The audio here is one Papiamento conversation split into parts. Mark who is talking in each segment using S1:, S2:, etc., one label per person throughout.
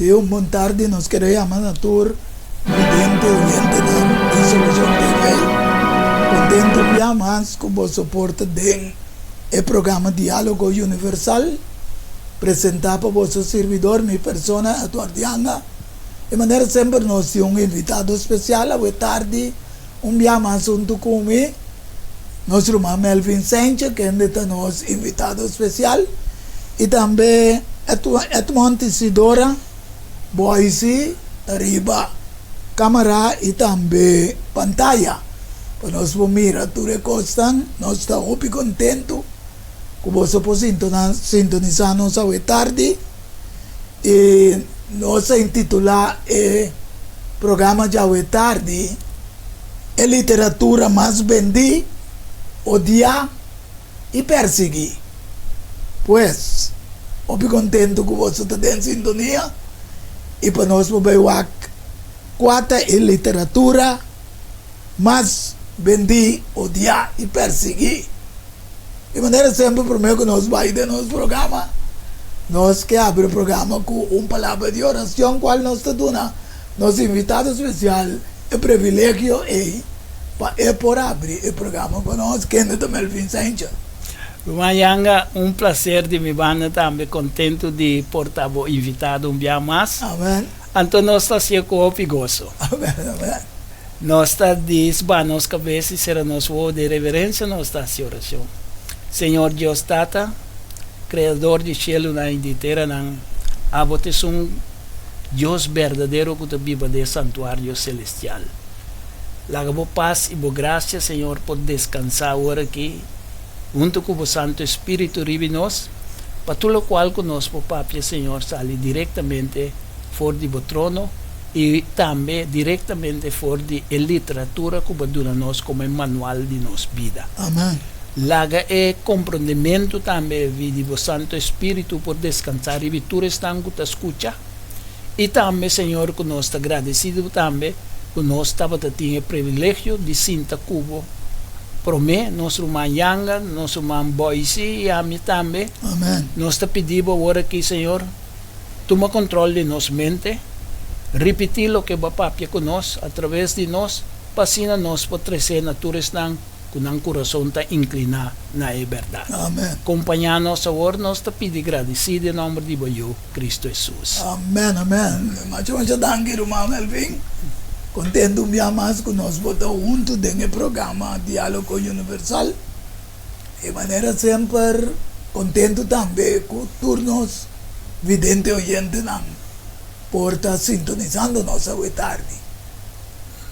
S1: Sí, un bon tardi, nos kere yama na tur vidente oyentenan di Solucion TV. Contento un bia mas cu boso por ta den e programa Dialogo Universal, presenta pa boso sirbidor, mi persona, Eduard Yanga. Di manera semper nos tin un invitado special awe tardi un bia mas hunto cu mi, nos ruman Melvin Sanchez, kende ta nos invitado special, y tambe Edmond Isidora Boise ta riba camara y tambe pantaya pa nos por mira tur e cosnan. Nos ta hopi contento cu boso por sintonisa nos awe tardi y nos a intitula e programa djawe tardi E literatura mas bendí, odiá i persiguí. Pues, hopi kontentu ku boso ta den sintonia i pa nos por bai wak kua ta e literatura mas bendí, odiá i persiguí. Di manera semper promé ku nos bai den nos programa, nos ke habri e programa ku un palabra di oracion kual nos ta duna nos invitado spesial e privilegio ei pa e por habri e programa ku nos, kende ta Melvin Sanchez.
S2: Ruman Yanga, un placer di mi banda tambe, contento di por ta bo invitado un bia mas.
S1: Amen.
S2: Anto nos ta hacié cu hopi goso.
S1: Amen, amen.
S2: Nos ta disba nos cabes y cera nos wowo den reverencia nos ta haci oracion. Señor Dios Tata, Creador di cielunan y di teranan, abo ta esun Dios berdadero cu ta biba den e santuario celestial. Laga bo pas y bo gracia, Señor, por descansa awor aki hunto cu bo Santo Espíritu riba nos, pa tur locual cu nos por papia, Señor, sali directamente for di bo trono y tambe directamente for di e literatura cu bo a duna nos como e manual di nos bida.
S1: Amen.
S2: Laga e comprondemento tambe vi di bo Santo Espíritu por descansa riba tur esnan cu ta scucha. Y tambe, Señor, cu nos ta gradecido tambe cu nos tabata tin e privilegio di sinta cu bo prome, nos ruman Yanga, nos ruman Boyce y ami tambe.
S1: Amen.
S2: Nos ta pidi bo awor aki, Señor, tuma control di nos mente, ripiti loke bo a papia cu nos a traves di nos, pa asina nos por trece na tur esnan cu nan curason ta inclina na e berdad.
S1: Amen.
S2: Compaña nos awor, nos ta pidi gradici den nomber di bo Yu, Cristo Jesus.
S1: Amen, amen. Masha masha danki ruman Melvin. Contento un bia mas cu nos por ta hunto den e programa Dialogo Universal. E manera semper contento tambe cu tur nos vidente oyentenan por ta sintonisando nos awe tardi.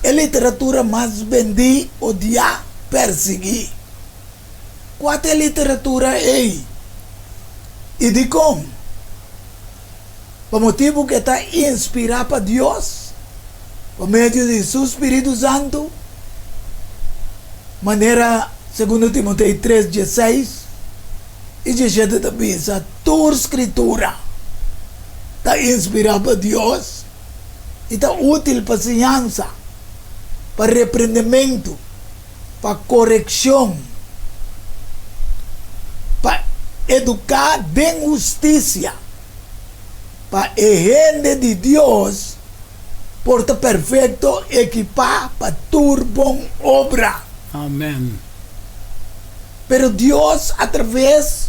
S1: E literatura mas bendí, odiá, persiguí. Kua ta e literatura ei i dikon? Pa motibu ku e ta inspirá pa Dios pa medio di su spiritu santu, manera Segundo Timoteo tres dieseis i diesshete ta bisa, Tur Skritura ta inspirá pa Dios i ta útil pa siñansa, pa reprendementu, pa korekshon, pa eduká den hustisia, pa e hende di Dios por ta perfekto, ekipá pa tur bon obra.
S2: Amen.
S1: Pero Dios a traves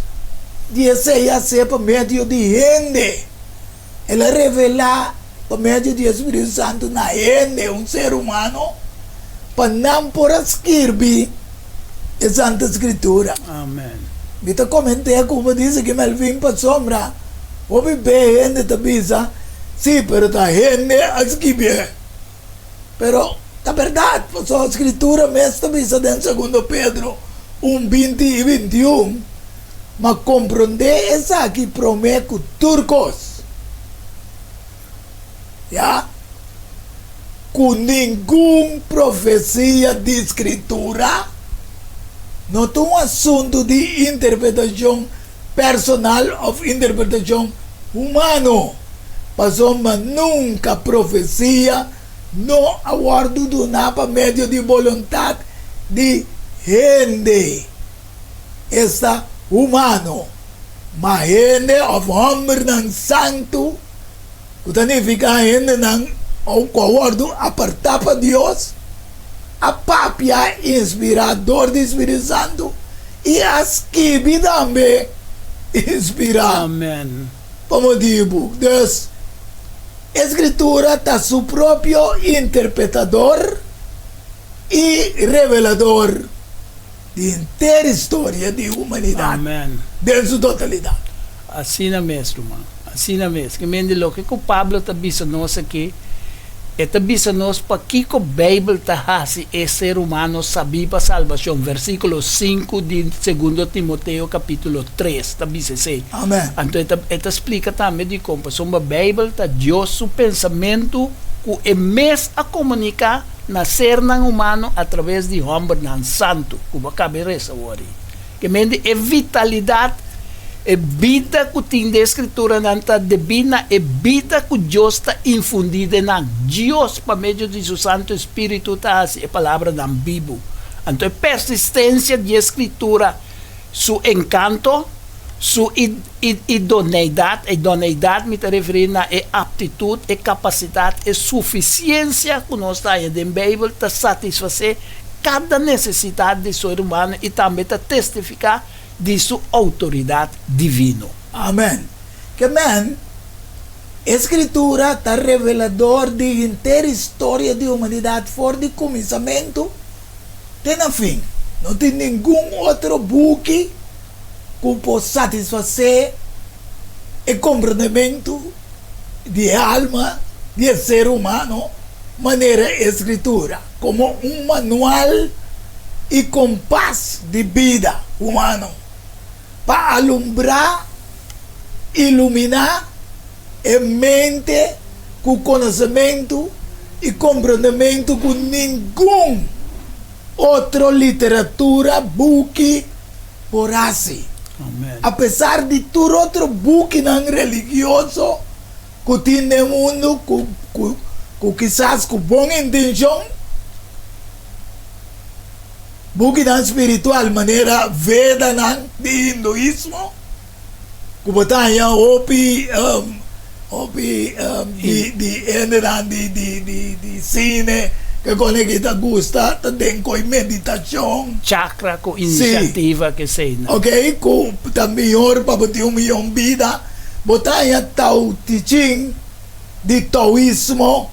S1: di esei a hasié pa medio di hende. El a revelá pa medio di e Spiritu Santu na hende, un ser humano, pa nan por a skirbi e Santa Skritura.
S2: Amen.
S1: Mi ta koment'é ku bo dise ki Melvin pasobra hopi be hende ta bisa, Sí, pero ta hende a skibié. Pero ta bèrdat, pasobra Skritura mes ta bisa den Segundo Pedro un binti i bintiun, Ma komprondé esaki promé ku tur kos, ya ku ningun profesia di Skritura no ta un asuntu di interpretashon personal òf interpretashon humano, pasobra nunka profesia no a wòrdu duná pa medio di boluntat di hende. Esta humano, ma hende of hombernan santu Ku ta nifiká hendenan ku a wòrdu apartá pa Dios, a papia inspirá dor di Spiritu Santu i a skibi tambe inspirá pa motibu. Dus, e Skritura ta su propio interpretador i revelador di henter historia di humanidat den su totalidat.
S2: Asina mes, ruman. Asina mes. Ke men di loke ku Pablo ta bisa nos aki, e ta bisa nos pakiko Beibel ta hasi e ser humano sabí pa salbashon. Versíkulo sinku di Segundo Timoteo kapítulo tres ta bisa esei.
S1: Amen.
S2: Anto e ta e ta splika tambe dikon, pasobra Beibel ta Dios su pensamentu ku e mes a komuniká na sernan humano atraves di hòmbernan santu, ku bo a kaba e resa awor ei. Ke men di e vitalidat, e bida ku tin den e Skrituranan ta debí na e bida ku Dios ta infundí den nan. Dios, pa medio di su santu spiritu, ta hasi e palabranan bibu. Anto e persistensia di e Skritura, su enkanto, su idoneidat, idoneidat mi ta referí na e aptitut, e kapasidat, e sufisiensia ku nos ta haña den Beibel, ta satisfasé kada nesesidat di ser humano i tambe ta testifiká di su outoridat divino.
S1: Amen. Ke men, e Skritura ta revelador di henter historia di humanidat for di kuminsamentu te na fin. No tin ningun otro buki ku por satisfasé e komprendementu di e alma di e ser humano manera e Skritura. Komo un manual i kompas di bida humano pa alumbrá, iluminá, e mente ku konosementu i komprendementu ku ningun otro literatura, buki, por hasi. Apesar di tur otro bukinan religioso ku tin den mundu ku ku kisas ku bon intenshon, bukinan spiritual manera Vedanan di hinduismo ku bo ta haña hopi hopi di di hendenan di di di di sine ke kon e ta gusta ta den koi meditashon.
S2: Chakra ku inisiativa kesei nan.
S1: Ok ku ta mihor pa bo tin un miyon bida. Bo ta haña Tao Te Ching di Taoismo,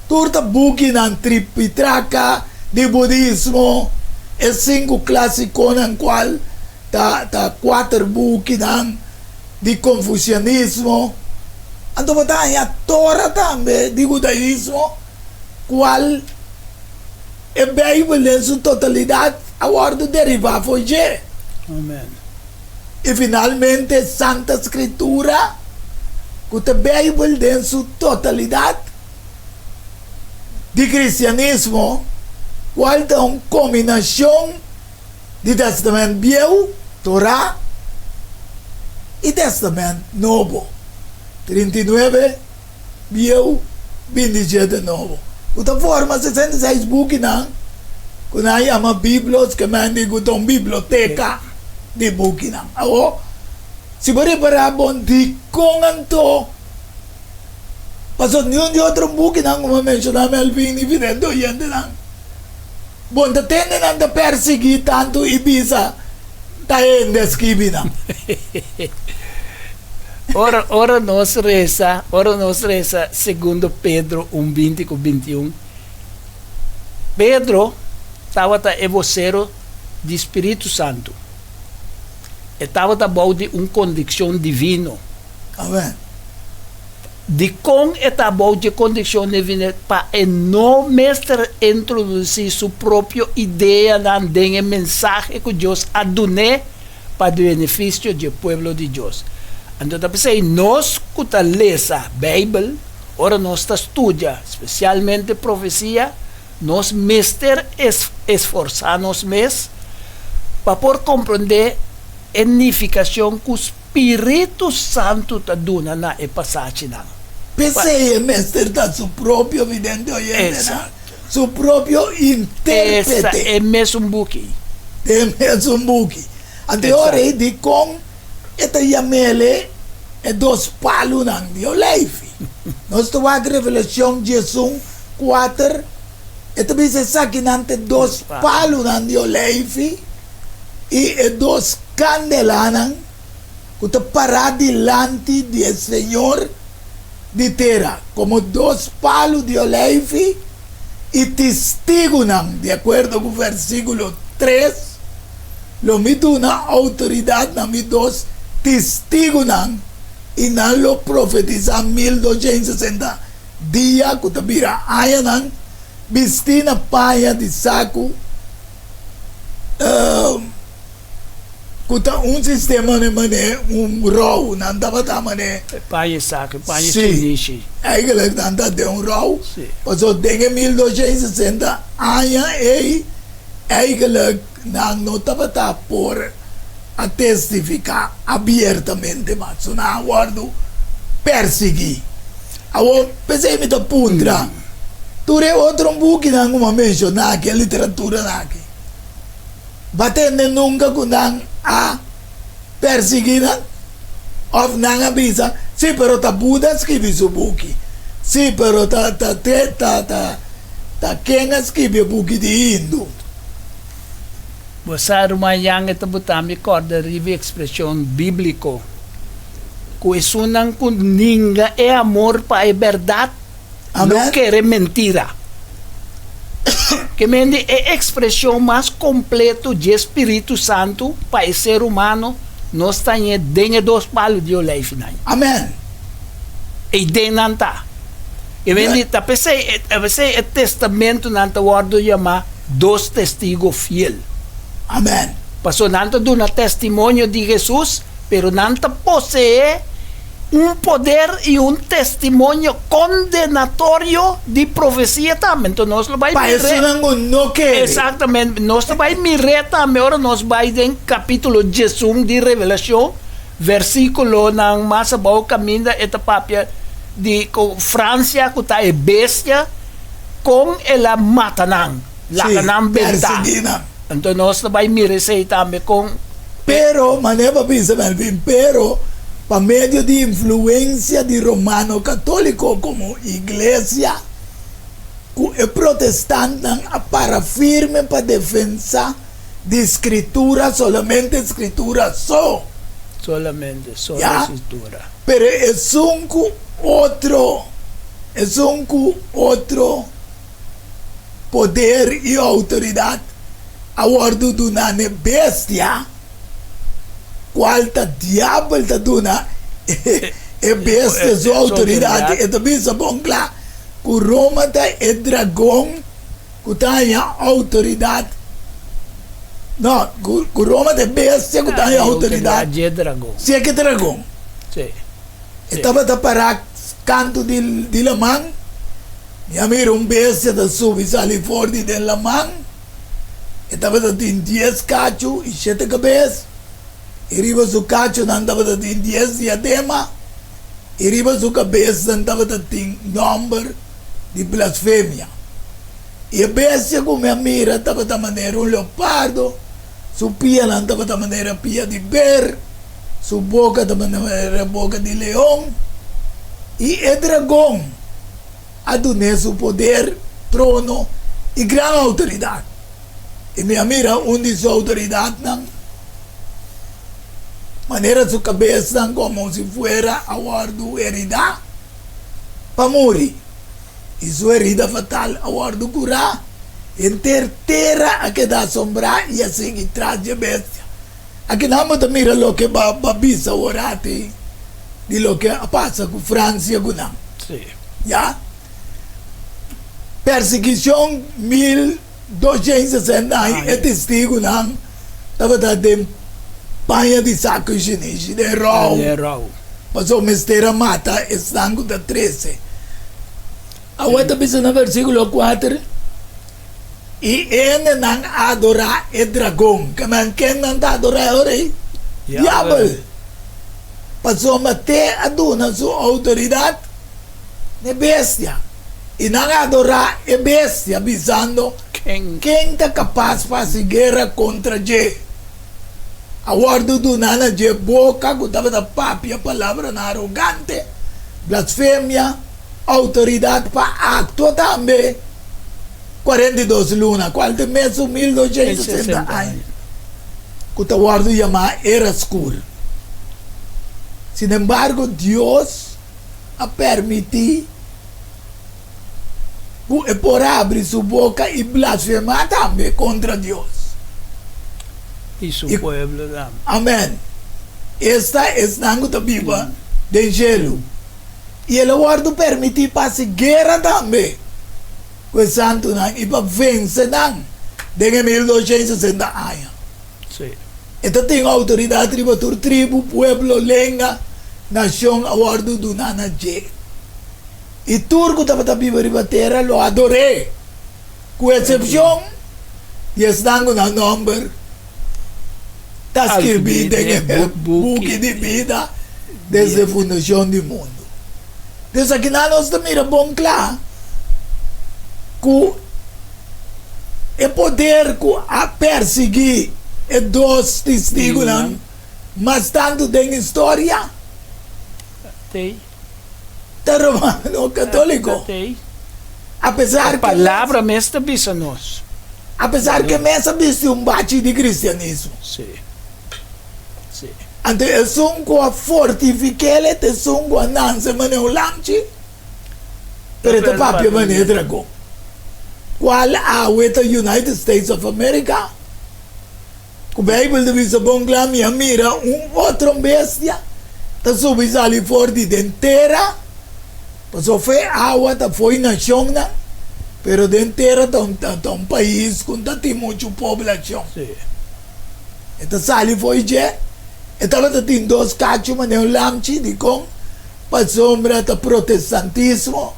S1: tur ta bukinan Tripitaka di Budismo, e sinku klasikonan kual ta ta kuater bukinan di Konfusianismo. Anto bo ta haña Tora tambe di Hudaismo, kual e Beibel den su totalidat a wòrdu derivá for dje.
S2: Amen.
S1: I finalmente Santa Skritura, ku ta Beibel den su totalidat, di kristianismo, kual ta un kombinashon di Tèstamènt Bieu, Torá, i Tèstamènt Nobo, 39 Bieu, 27 Nobo, ku ta forma 66 bukinan ku nan yama Biblos, ke men di ku ta un biblioteka di bukinan. Awor, si bo ripará bon dikon anto, pasobra niun di otro bukinan ku mi a menshoná Melvin i diferente oyentenan, bon ta tende nan ta persiguí tantu i bisa ta hende a skibi nan.
S2: Ora, ora nos resa, ora nos resa segundo Pedro un binti ku bintiun, Pedro tabata e bosero di Spiritu Santu. E tabata bou di un kondikshon divino.
S1: Amen.
S2: Dikon e ta bou dje kondikshon divino? Pa e no mester introdusí su propio ideanan den e mensahe ku Dios a dun'é pa benefisio dje pueblo di Dios. Anto ta p'esei nos ku ta lesa Beibel, ora nos ta studia spesialmente profesia, nos mester esforsá nos mes pa por komprondé e nifikashon ku spiritu santu ta duna na e pasachinan.
S1: P'esei e mester ta su propio vidente oyentenan. Su propio intérprete.
S2: E mesun buki.
S1: E mesun buki. Anto e ora ei dikon e ta yam'el e? E dos palunan di oleifi. Nos ta wak Revelashon 11, 4, e ta bisa esakinan ta e dos palunan di oleifi i e dos kandelanan ku ta pará dilanti di e Señor di tera komo dos palu di oleifi i tistigunan, di akuerdo ku versíkulo 3. Lo mi duna outoridat na mi dos tistigunan, i nan lo profetisá 1260 dia, ku ta bira añanan, bistí na paña di saku, ku ta un sistema di manera un rou, nan tabata manera.
S2: E paña di saku, e paña di shinishi.
S1: Sí, eigenlijk nan ta den un rou, pasobra den e 1260 aña ei, Eigenlijk nan no tabata por a testifiká abiertamente mas, so nan a wòrdu persiguí. Awor, p'esei mi ta puntra, tur e otro bukinan ku mi a menshoná aki, e literaturanan aki, bo a tende nunka ku nan a persiguí nan? Òf nan a bisa, Sí, pero ta Buda a skibi su buki. Sí, pero ta ta ta ta Ta ken a skibi e buki di hindu?
S2: Bo sa, ruman Jan, e ta buta mi kòrda riba e ekspreshon bíbliko ku esunnan ku ninga e amor pa e bèrdat lo kere mentira. Ke mende e ekspreshon mas kompleto dje spiritu santu pa e ser humano nos ta hañ'é den e dos palu di oleifinan.
S1: Amèn.
S2: Ei den nan ta. E ven di ta p'esei, ta p'esei e testamentunan ta wòrdu yamá dos testigo fiel.
S1: Amen.
S2: Pasobra nan ta duna testimonio di Hesus, pero nan ta poseé un poder i un testimonio kondenatorio di profesia tambe. Enton nos lo bai
S1: Pa
S2: mir'é.
S1: esunnan ku no kere.
S2: Exactamente. Nos ta bai mir'é tambe ora nos bai den kapítulo 11 di Revelashon. Versíkulonan mas abou kaminda e ta papia di ku Fransia ku ta e bestia kon el a mata nan, laga nan bentá. Anto nos ta bai mira esei tambe kon.
S1: Pero, manera bo a bisa Melvin, pero pa medio di influensia di Romano Katóliko komo iglesia ku e protestantnan a para firme pa defensa di Scritura, solamente Scritura so.
S2: Solamente, solo ya? Scritura.
S1: Pero esun cu otro, esun cu otro poder y autoridad a wordo duna n'e bestia, cual ta diabel ta duna e bestia su autoridad, e ta bisa bon cla cu Roma ta e dragon. Ku ta haña outoridat. No, ku ku Roma ta e bestia ku ta haña outoridat.
S2: Dje dragon.
S1: Si e ke dragon.
S2: Si.
S1: E tabata pará kantu di di laman. Mi a mira un bestia ta subi sali for di den laman. E tabata tin dies kachu i shete kabes. I riba su kachunan tabata tin dies diadema. I riba su kabesnan tabata tin nòmber di blasfemia. I e bestia ku mi a mira tabata manera un leopardo, su pianan tabata manera pia di ber, su boka tabata manera boka di leon. I e dragon a dun'é su poder, trono i gran outoridat. I mi a mira un di su outoridatnan manera su kabesnan komo si fuera a wòrdu heridá pa muri, i su herida fatal a wòrdu kurá. Henter tera a keda asombrá i a sigui tras dje bestia. Akinan bo ta mira loke bo a bisa awor ati di loke a pasa ku Fransia ku nan. Ya. Persiguishon 1260 aña e testigunan tabata den paña di saku i shinishi, den rou, pasobra mester a mata esnan ku ta trese. Awor ta bisa na versíkulo 4, I hendenan a adorá e dragon. Kemen ken nan ta adorá e ora ei? Diabel! Pasobra te a duna su outoridat n'e bestia, i nan a adorá e bestia, bisando, Ken ta kapas pa hasi guera kontra dje? A wòrdu duná na dje boka ku tabata papia palabranan arogante, blasfemia, outoridat pa aktua tambe 42 luna, kual ta e mesun 1260 aña ku ta wòrdu yamá Era Skur. Sinembargo, Dios a permití ku e por habri su boka i blasfemá tambe kontra Dios.
S2: I su pueblo tambe.
S1: Amèn. Esta esnan ku ta biba den shelu. I el a wòrdu permití pa hasi guera tambe ku e santunan i pa vense nan den e 1260 aña.
S2: Sí.
S1: E ta tin outoridat riba tur tribu, pueblo, lenga, nashon a wòrdu duná na dje. I tur ku tabata biba riba tera lo ador'é, ku eksepshon di esnan ku nan nòmber ta skirbí den e buki di bida desde fundashon di mundu. Dus akinan nos ta mira bon kla ku e poder ku a persiguí e dos testigunan mas tantu den historia ta Romano Katóliko. Apesar
S2: E palabra mes ta bisa nos.
S1: Apesar ku e mes a bisti un bachi di kristianismo.
S2: Sí. Sí.
S1: Anto esun ku a fortifik'el ta esun ku a nanse manera un lamchi. Pero e ta papia manera dragon. Cual awe ta United States of America? Cu Bijbel ta bisa bon cla, Mi a mira un otro bestia ta subi sali for di den tera, pasobra fe awa ta fo'i nacionnan, pero den tera ta un ta un pais cu no ta tin mucho poblacion. E ta sali fo'i dje, e tabata tin dos cacho manera un lamchi, dicon? Pasobra ta protestantismo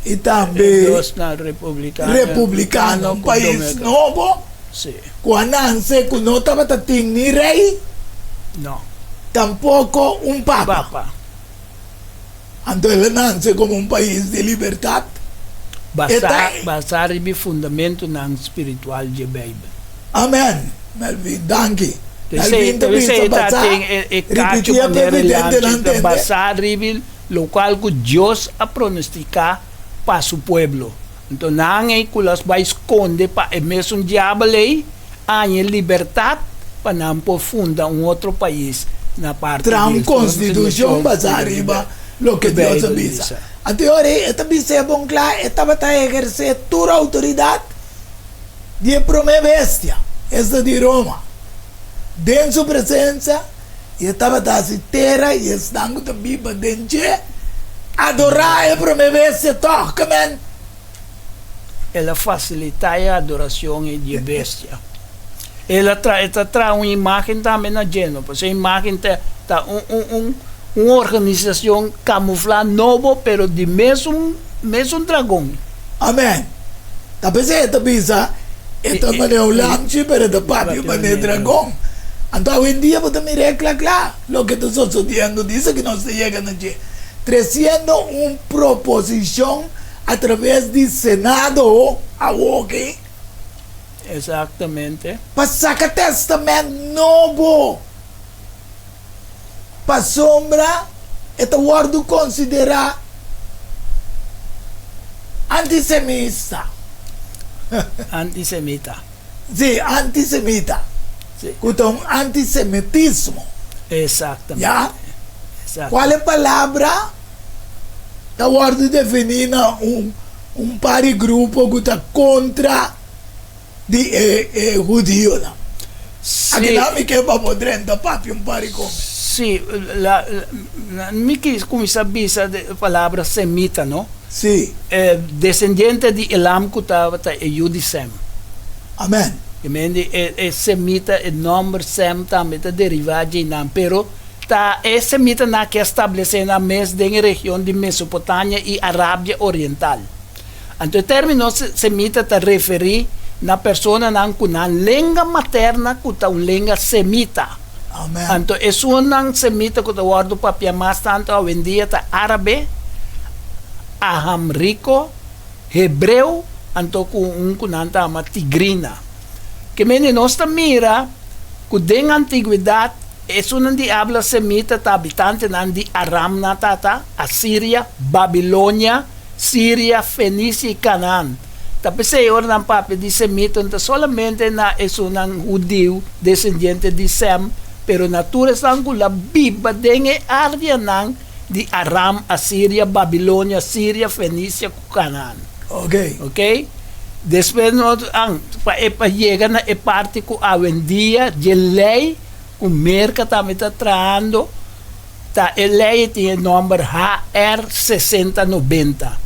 S1: i tambe republikano, un pais nobo ku a nanse ku no tabata tin ni rei, tampoko un papa. Anto el a nanse komo un pais di libertat.
S2: Basá riba e fundamentunan spiritual dje Beibel.
S1: Amen Melvin danki. Melvin ta bisa basá ripití e pa evidentenan tende.
S2: Basá riba lokual ku Dios a pronostiká pa su pueblo. Anto nan ei ku los bai skonde pa e mesun diabel ei haña e libertat pa nan por funda un otro pais na parti
S1: Traha un konstitushon basá riba loke Dios a bisa. Anto e ora ei e ta bis'é bon kla e tabata ehersé tur outoridat di e promé bestia, esta di Roma, den su presensia, i e tabata hasi tera i esnan ku ta biba den dje adorá e promé bestia tòg. Kemen?
S2: El a fasilitá e adorashon ei di e bestia. El a tra, e ta traha un imágen tambe na dje, no? Pasobra e imágen ta, ta un, un, un, un organisashon kamuflá nobo, pero di mesun, mesun dragon.
S1: Amen. Ta p'esei e ta bisa, E ta manera un lamchi, pero e ta papia manera dragon. Anto awendia bo ta mira e kla kla loke ta sosodiendo. Disa ki nos ta yega na dje, tresiendo un proposishon atraves di Senado awoki.
S2: Exactamente.
S1: Pa saka Testament Nobo. Pasobra e ta wòrdu konsiderá antisemista.
S2: Antisemita.
S1: Sí, antisemita.
S2: Sí.
S1: Ku ta un antisemitismo.
S2: Exactamente.
S1: Ya?
S2: Exacto.
S1: Kual e palabra ta wòrdu definí na un un par di grupo ku ta kontra di e e hudionan.
S2: Sí.
S1: Akinan mi ke pa bo drenta papia un par di kome.
S2: Sí, la, la, mi kis kuminsá bisa de e palabra semita, no?
S1: Sí.
S2: E desendiente di Elam ku tabata e yu di Sem.
S1: Amen.
S2: I men di e e semita, e nòmber Sem tambe ta derivá dje nan, pero ta e semitanan ke a stablesé nan mes den e region di Mesopotania i Arabia Oriental. Anto e término semita ta referí na personanan ku nan lenga materna ku ta un lenga semita.
S1: Amen.
S2: Anto esunnan semita ku ta wòrdu papia mas tantu awendia ta árabe, ahamriko, hebreo, anto ku un ku nan ta yama tigrina. Ke mende nos ta mira. Ku den antigwedat esunnan di abla semita ta habitantenan di Aram nan tata, Asiria, Babilonia, Siria, Fenisia i Kanaan. Ta p'esei ora nan papia di semita no ta solamente na esunnan hudiu desendiente di Sem, pero na tur esnan ku la biba den e áreanan di Aram, Asiria, Babilonia, Siria, Fenisia ku Kanaan. Ok. Despues nos an pa e pa yega na e parti ku awendia dje lei ku Merka tambe ta trahando ta e lei e tin e nòmber HR 6090.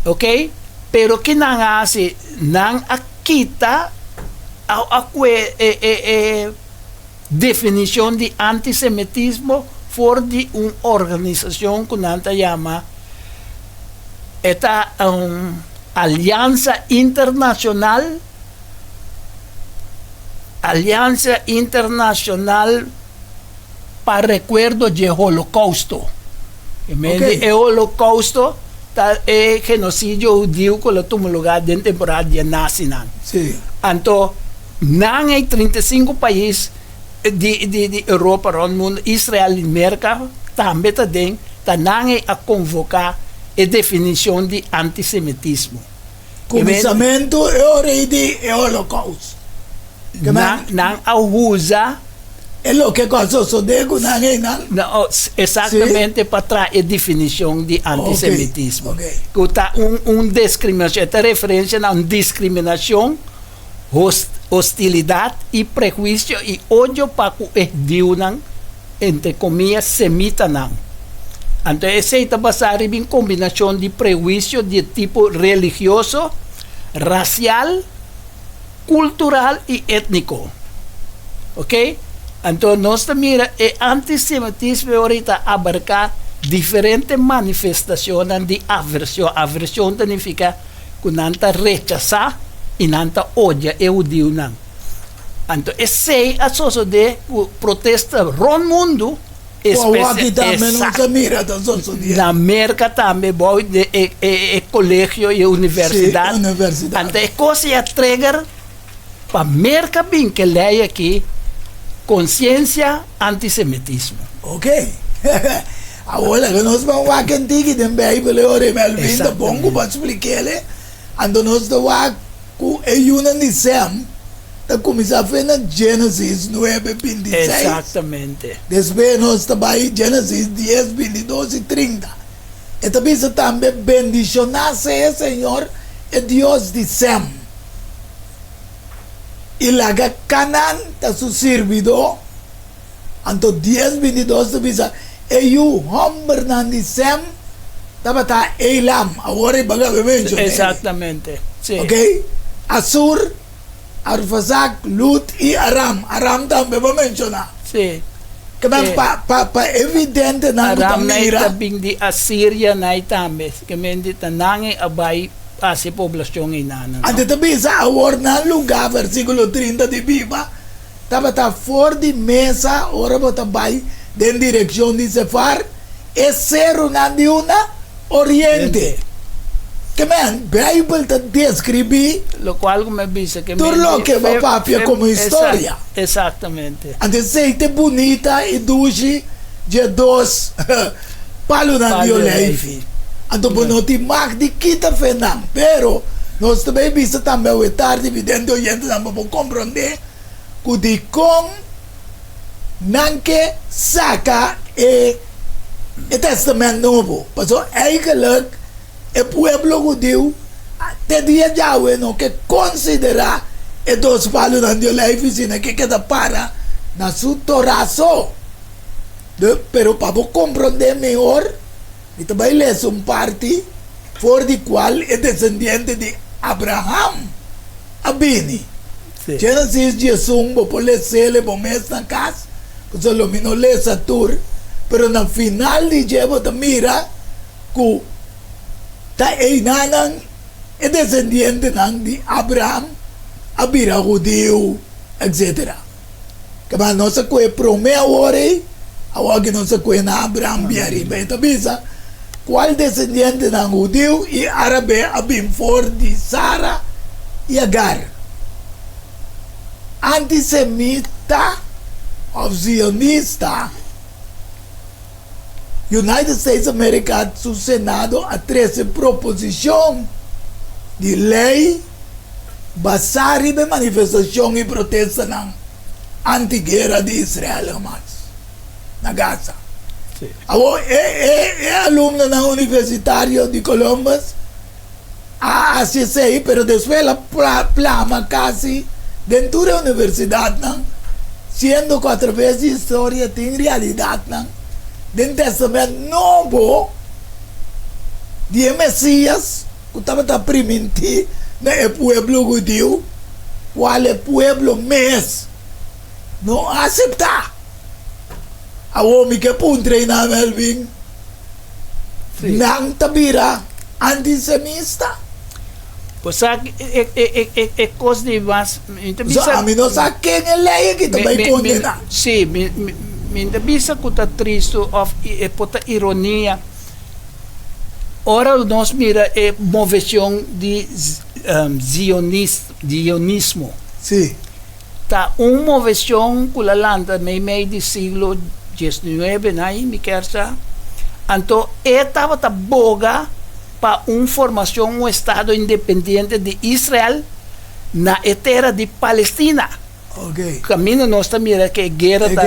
S2: Ok. Pero ki nan a hasi? Nan a kita a a kue e e e definishon di antisemitismo for di un organisashon ku nan ta yama e ta un aliansa internashonal Aliansa Internashonal pa Rekuerdo dje Holokousto. E men di e Holokousto ta e genosidio hudiu ku lo tuma lugá den temporada di e nazinan. Anto nan e 35 pais di di Europa rònt mundu, Israel i Merka tambe ta den, ta nan e a konvoká e definishon di antisemitismo.
S1: Kuminsamentu e ora ei di e Holocaust.
S2: Nan nan a usa.
S1: E loke ku a sosodé ku nan einan.
S2: No, exactamente pa traha e definishon di antisemitismo. Ku ta un un diskriminashon, e ta referensia na un diskriminashon, hostilidat i prehuisio i odio pa ku e hudiunan, entre komia, semitanan. Anto esei ta basá riba un kombinashon di prehuisio di e tipo religioso, rasial, kultural i étniko. Ok? Anto nos ta mira e antisemitismo e ora ei ta abarká diferente manifestashonnan di avershon. Avershon ta nifiká ku nan ta rechasá i nan ta odia e hudiunan. Anto esei a sosodé ku protesta rònt mundu.
S1: Ku awaki tambe nos a mira ta sosodiendo.
S2: Na Merka tambe bou di e kolegio i e universidat.
S1: Si, universidat.
S2: Anto e kos ei a trigger pa Merka bin ke lei aki, konsiensia antisemitismo.
S1: Ok. Awor laga nos ban wak en tiki den Beibel e ora ei Melvin ta bon ku bo a splik'el. Anto nos ta wak Ku e yunan di Sem ta kuminsá fe na Génesis nuebe, 26.
S2: Exactamente.
S1: Despues nos ta bai Génesis dies, 22 i 30. E ta bisa tambe, Bendishoná sea Señor, e Dios di Sem, i laga Kanan ta su sirbidó. Anto dies 22 ta bisa, E yu hòmbernan di Sem tabata Elam, awor e baga be menshoné.
S2: Exactamente, si.
S1: Ok, Asur, Arfazak, Lud i Aram. Aram tambe bo menshoná.
S2: Si.
S1: Ke men pa pa pa evidente nan ku ta
S2: Aram
S1: mira.
S2: ta bin di Asiria nai tambe. Ke men di ta nan e a bai hasi poblashon einan, no?
S1: Anto ta bisa awor nan lugá, versíkulo 30 di biba. Tabata for di mesa ora bo ta bai den direkshon di Sefar, e serunan di unda? Oriente. Ke men, Beibel ta deskribí
S2: Lokual ku mi a bisa ke
S1: tur loke bo papia komo historia.
S2: Esaktamente.
S1: Anto esei ta e bunita i dushi dje dos palunan di oleifi. Anto bo no tin mag di kita fe nan. Pero nos ta bai bisa tambe awe tardi, vidente oyentenan, pa bo komprondé ku dikon nan ke saka e e Testament Nobo. Pasobra eigenlik e pueblo hudiu te dia djawe no ke konsiderá e dos palunan di oleifi sino ke keda para na su Torah so. Pero pa bo komprondé mihor mi ta bai lesa un parti for di kual e desendiente di Abraham a bini. Genesis 11, bo por les'el e bo mes na kas, pasobra lo mi no lesa tur, pero na final di dje bo ta mira ku ta einanan e desendientenan di Abraham a bira hudiu, etsetera. Kaba nos a kohe promé awor ei, awor ki nos a kohe na Abraham bin ariba. E ta bisa, Kual desendientenan hudiu i árabe a bin for di Sara i Agar? Antisemita. òf zionista, United States America su Senado a trese proposishon di lei basá riba e manifestashon i protestanan anti-guera di Israel Hamas na Gaza. Awor e alumnonan universitario di Columbus a hasi esei, pero despues el a plama kasi den tur e universidatnan, siendo ku atraves di historia tin realidatnan den Tèstamènt Nobo di e Mesias ku tabata primintí na e pueblo hudiu, kual e pueblo mes no a aseptá. Awor mi ke puntra i nan, Melvin, nan ta bira antisemista?
S2: Bo sa e kos di mas, mi ta bisa.
S1: Ami no sa ken e lei aki ta bai kondená.
S2: Sí, mi ta bisa ku ta tristu òf e por ta ironia ora nos mira e moveshon di zionismo.
S1: Sí.
S2: Ta un moveshon ku la lanta meimei di siglo diesnuebe nai, mi kier sa. Anto e tabata boga pa un formashon, un estado independiente di Israel na e tera di Palestina. Kaminda nos ta mira ku e guera ta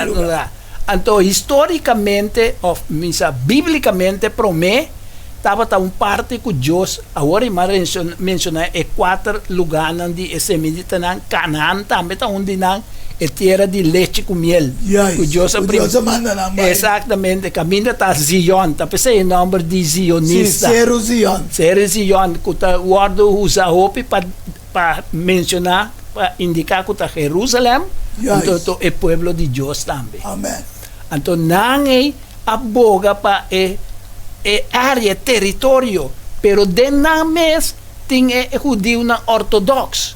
S2: tuma. Anto histórikamente òf mi sa bíblikamente promé tabata un parti ku Dios, awor i mas menshoná e kuater lugánan di e semiditanan, Kanaan tambe ta un di nan, e tera di lechi ku miel ku Dios a
S1: manda nan bai.
S2: Eksaktamente, kaminda ta Zion, ta p'esei e nòmber di zionista.
S1: Sí, Seru Zion.
S2: Seru Zion, ku ta wòrdu usá hopi pa pa menshoná, pa indiká ku ta Jerusalèm, anto to e pueblo di Dios tambe.
S1: Amen.
S2: Anto nan ei a boga pa e e área, e teritorio, pero den nan mes tin e hudiunan ortodoks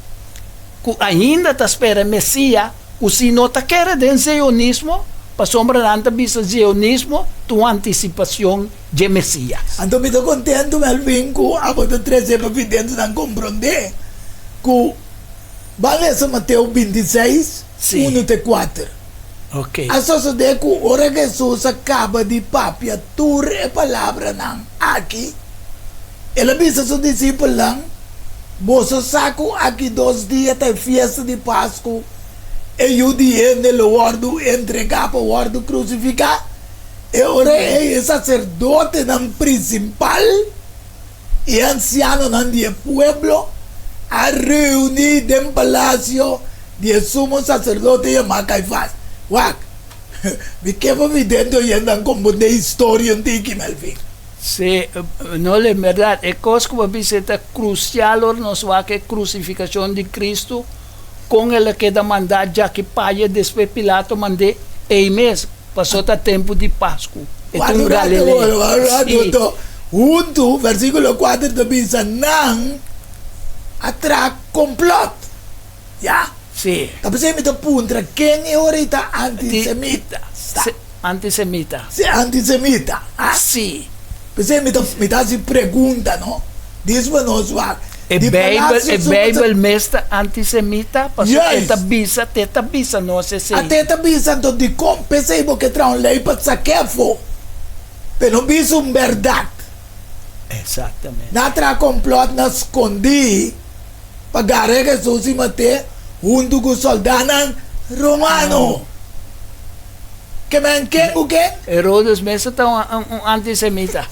S2: ku ainda ta spera e Mesia, ku si no ta kere den zionismo, pasobra nan ta bisa zionismo ta un antisipashon dje Mesias.
S1: Anto mi ta kontentu, Melvin, ku abo ta trese pa videntenan komprondé ku ban lesa Mateo 26, unu te kuater. A sosodé ku ora Hesus a kaba di papia tur e palabranan aki, el a bisa su disipelnan, Boso sa ku aki dos dia ta e fiesta di Pasku, e Yu di hende lo wòrdu entregá pa wòrdu krusifiká. E ora ei e saserdotenan prinsipal i e ansianonan di e pueblo a reuní den palasio di e sumo saserdote yamá Kaifas. Wak, mi ke pa vidente oyentenan komprondé historia un tiki, Melvin.
S2: Sí, no, en bèrdat, e kos ku bo a bisa e ta krusial ora nos wak e krusifikashon di Kristu, kon el a keda mandá djaki paya despues Pilato mand'é ei mes. Pasó ta tempu di Pasku. E ta un Galileo.
S1: Sí. Huntu, versíkulo kuater ta bisa, nan a traha komplòt. Ya.
S2: Sí.
S1: Ta p'esei mi ta puntra, ken e ora ei ta antisemita?
S2: Antisemita.
S1: Sí, antisemita.
S2: Sí.
S1: P'esei mi ta mi ta hasi pregunta, no? Dispa nos wak.
S2: E Beibel, e Beibel mes ta antisemita? Pasobra e ta bisa, te ta bisa nos esei.
S1: A te ta bisa, anto dikon p'esei bo ke traha un lei pa sak'é afó? P'e no bisa un bèrdat.
S2: Eksaktamente.
S1: Nan a traha kòmplòt na skondí pa gara Hesus i mat'é huntu ku sòldánan romano. Ke men ken ku ken?
S2: Herodes mes ta un antisemita.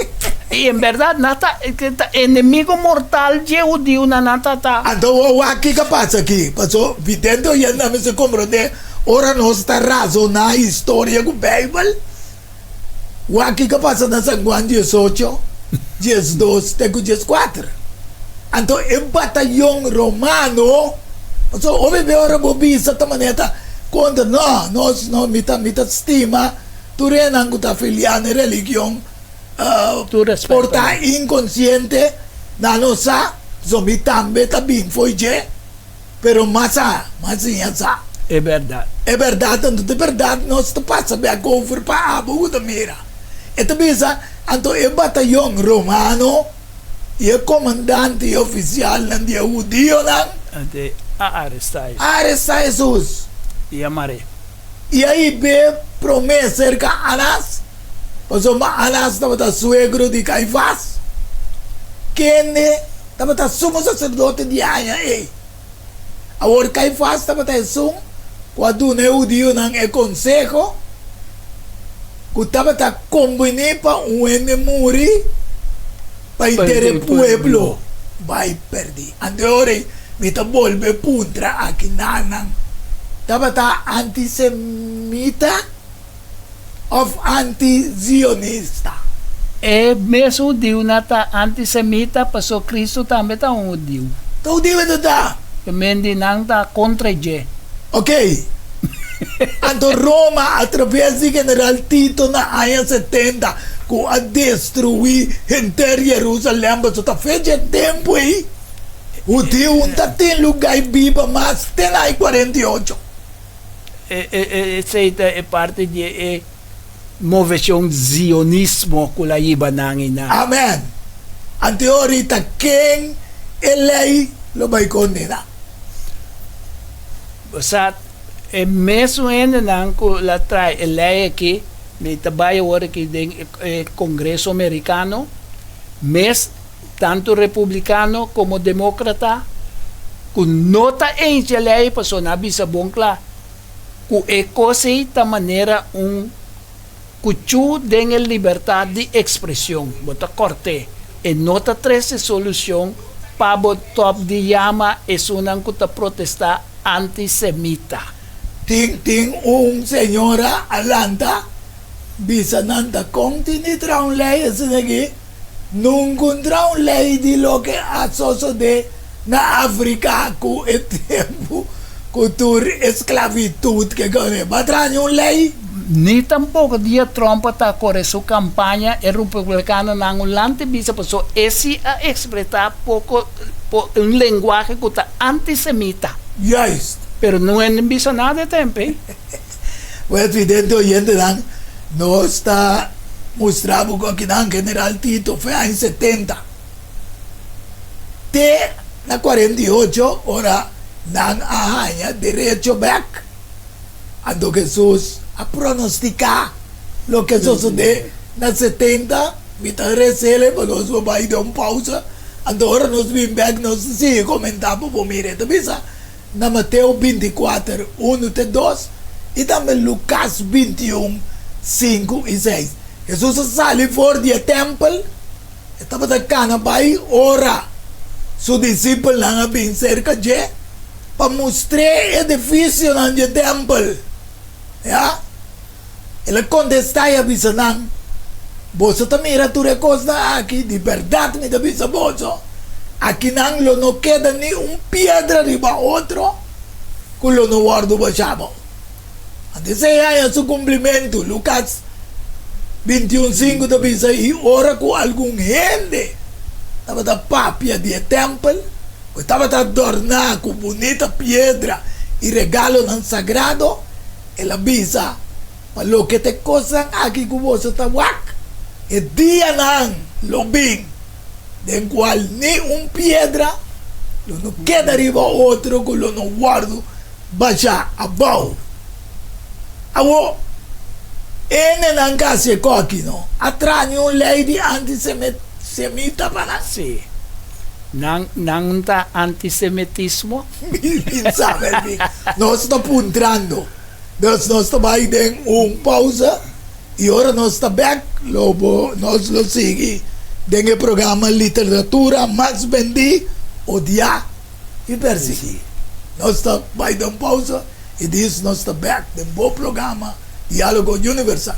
S2: I en bèrdat nan ta ta enemigo mortal dje hudiunan nan ta ta.
S1: Anto bo wak kiko a pasa aki. Paso vidente oyentenan mester komprondé ora nos ta razoná historia ku Beibel. Wak kiko a pasa na San Juan 18, 12 te ku 14. Anto e batayon romano, pasobra hopi be ora bo bisa ta manera ta kontra, no, nos no, mi ta, mi ta stima tur esnan ku ta afiliá na e religion, por ta inkonsiente, nan no sa, pasobra mi tambe ta bin fo'i dje. Pero mas a, mas siña sa.
S2: E bèrdat.
S1: E bèrdat, anto ta bèrdat nos ta pasa bèk over pa abo ku ta mira. E ta bisa, anto e batayon romano i e komandante i ofisialnan di e hudionan.
S2: Anto a arestá Hesus.
S1: A arestá Hesus.
S2: I a mar'é.
S1: I a hib'é promé serka Anas, pasobra Anas tabata suegro di Kaifas, kende tabata sumo saserdote di e aña ei. Awor Kaifas tabata esun ku a duna e hudionan e konseho ku tabata kombiní pa un hende muri pa henter e pueblo bai pèrdí. Anto e ora ei mi ta bolbe puntra aki nan tabata antisemita òf antizionista?
S2: E mes hudiunan ta antisemita pasobra Cristo tambe ta un hudiu.
S1: Ta hudiu e ta ta?
S2: E men di nan ta kontra dje.
S1: Ok. Anto Roma a traves di general Tito na aña 70 ku a destruí henter Jerusalem pasobra ta fecha e tempu ei hudiu un ta tin lugá i biba mas te na ai 48.
S2: Esei ta e parti di e moveshon zionismo ku la hiba nan i nan.
S1: Amen. Anteori ta ken e lei lo bai kondena.
S2: Bo sa, e mesun hendenan ku la trae e lei aki, mi ta bai awor aki den e Kongreso Merikano, mes tantu republikano komo demokrata ku no ta eens e lei pasobra nan a bisa bon kla ku e kos ei ta manera un kuchú den e libertat di ekspreshon. Bo ta kòrt'é. E no ta trese solushon pa bo tòp di yama esunnan ku ta protestá antisemita.
S1: Tin tin un señora a lanta bisa nan ta kon tin di traha un lei asina aki. No nkontrá un lei di loke a sosodé na Afrika ku e tempu ku tur e sklavitut ke kone. Bo a traha niun lei?
S2: Ni tampoko dia Trump a ta kore su kampaña e republikanonan un lanti bisa paso e si a ekspresá poko un lenguahe ku ta antisemita.
S1: Juist.
S2: Pero no hende bisa nada e tempu ei.
S1: Pues vidente oyentenan, nos ta mustra bo ku akinan General Tito fue aña 70 te na 48 ora nan a haña derecho bek. Anto Jesus a pronostica loke sosode na 70. Mi ta resele pa nos por bai den un pausa, anto ora nos bin bek nos ta sigui comenta pa bo mira. E ta bisa. Na Mateo 24, unu te dos, i tambe Lukas 21, sinku i seis. Hesus a sali for di e tèmpel, e tabata kana bai ora su disipelnan a bin serka dje pa mustr'é e edifisionan dje tèmpel. Ya. El a kontestá i a bisa nan, Boso ta mira tur e kosnan aki? Di bèrdat mi ta bisa boso, akinan lo no keda ni un piedra riba otro ku lo no wòrdu bashá abou. Anto esei haña su kumplimentu. Lukas 21, 5 ta bisa, I ora ku algun hende tabata papia di e tèmpel, ku tabata adòrná ku bunita piedra i regalonan sagrado, El a bisa, Pa loke ta e kosnan aki ku boso ta wak, e dianan lo bin den kual ni un piedra lo no keda riba otro ku lo no wòrdu bashá abou. Awor, hendenan ku hasi e kòki no a traha ni un lei di antisemita pa nan.
S2: Sí. Nan nan ta antisemitismo?
S1: Mi bin sa, Melvin. Nos ta puntrando. Dus nos ta bai den un pausa y ora nos ta bek lo bo nos lo sigui den e programa Literatura Mas Bendí, Odiá y Persiguí. Nos ta bai den un pausa y dis nos ta bek den bo programa Diálogo Universal.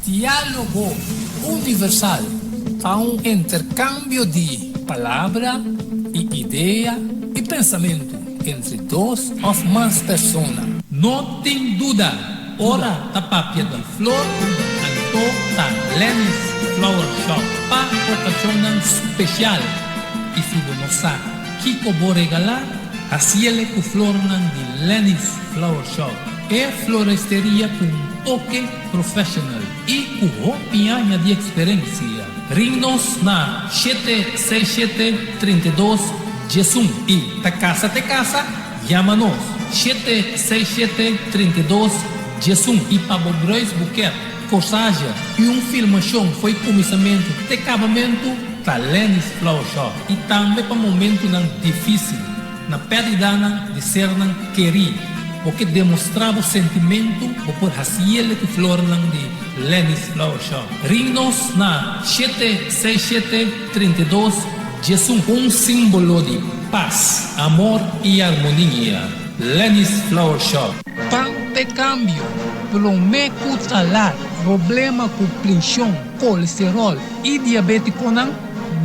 S3: Diálogo Universal ta un interkambio di palabra i idea i pensamentu entre dos òf mas persona. No tin duda, ora ta papia di flor, anto ta Lenny's Flower Shop pa okashonnan spesial. I si bo no sa kiko bo regalá, hasiele ku flornan di Lenny's Flower Shop, e floresteria ku un toke professional i ku hopi aña di eksperensia. Ring nos na 767 32 11 i ta kasa te kasa, yama nos 767 32. 11 i pa bo bruidsboeket, corsage i un filmashon fo'i kuminsamentu te kabamentu ta Lenny's Flower Shop i tambe pa momentunan difísil na pèrdidanan di sernan kerí bo ke demostrá bo sentimentu bo por hasiele ku flornan di Lenny's Flower Shop. Ring nos na shete seis shete 32 11. Un símbolo di pas, amor i armonia. Lenny's Flower Shop. Pan p'e kambio, promé ku ta lat. Problema ku prenshon, kolesteròl i diabétikonan,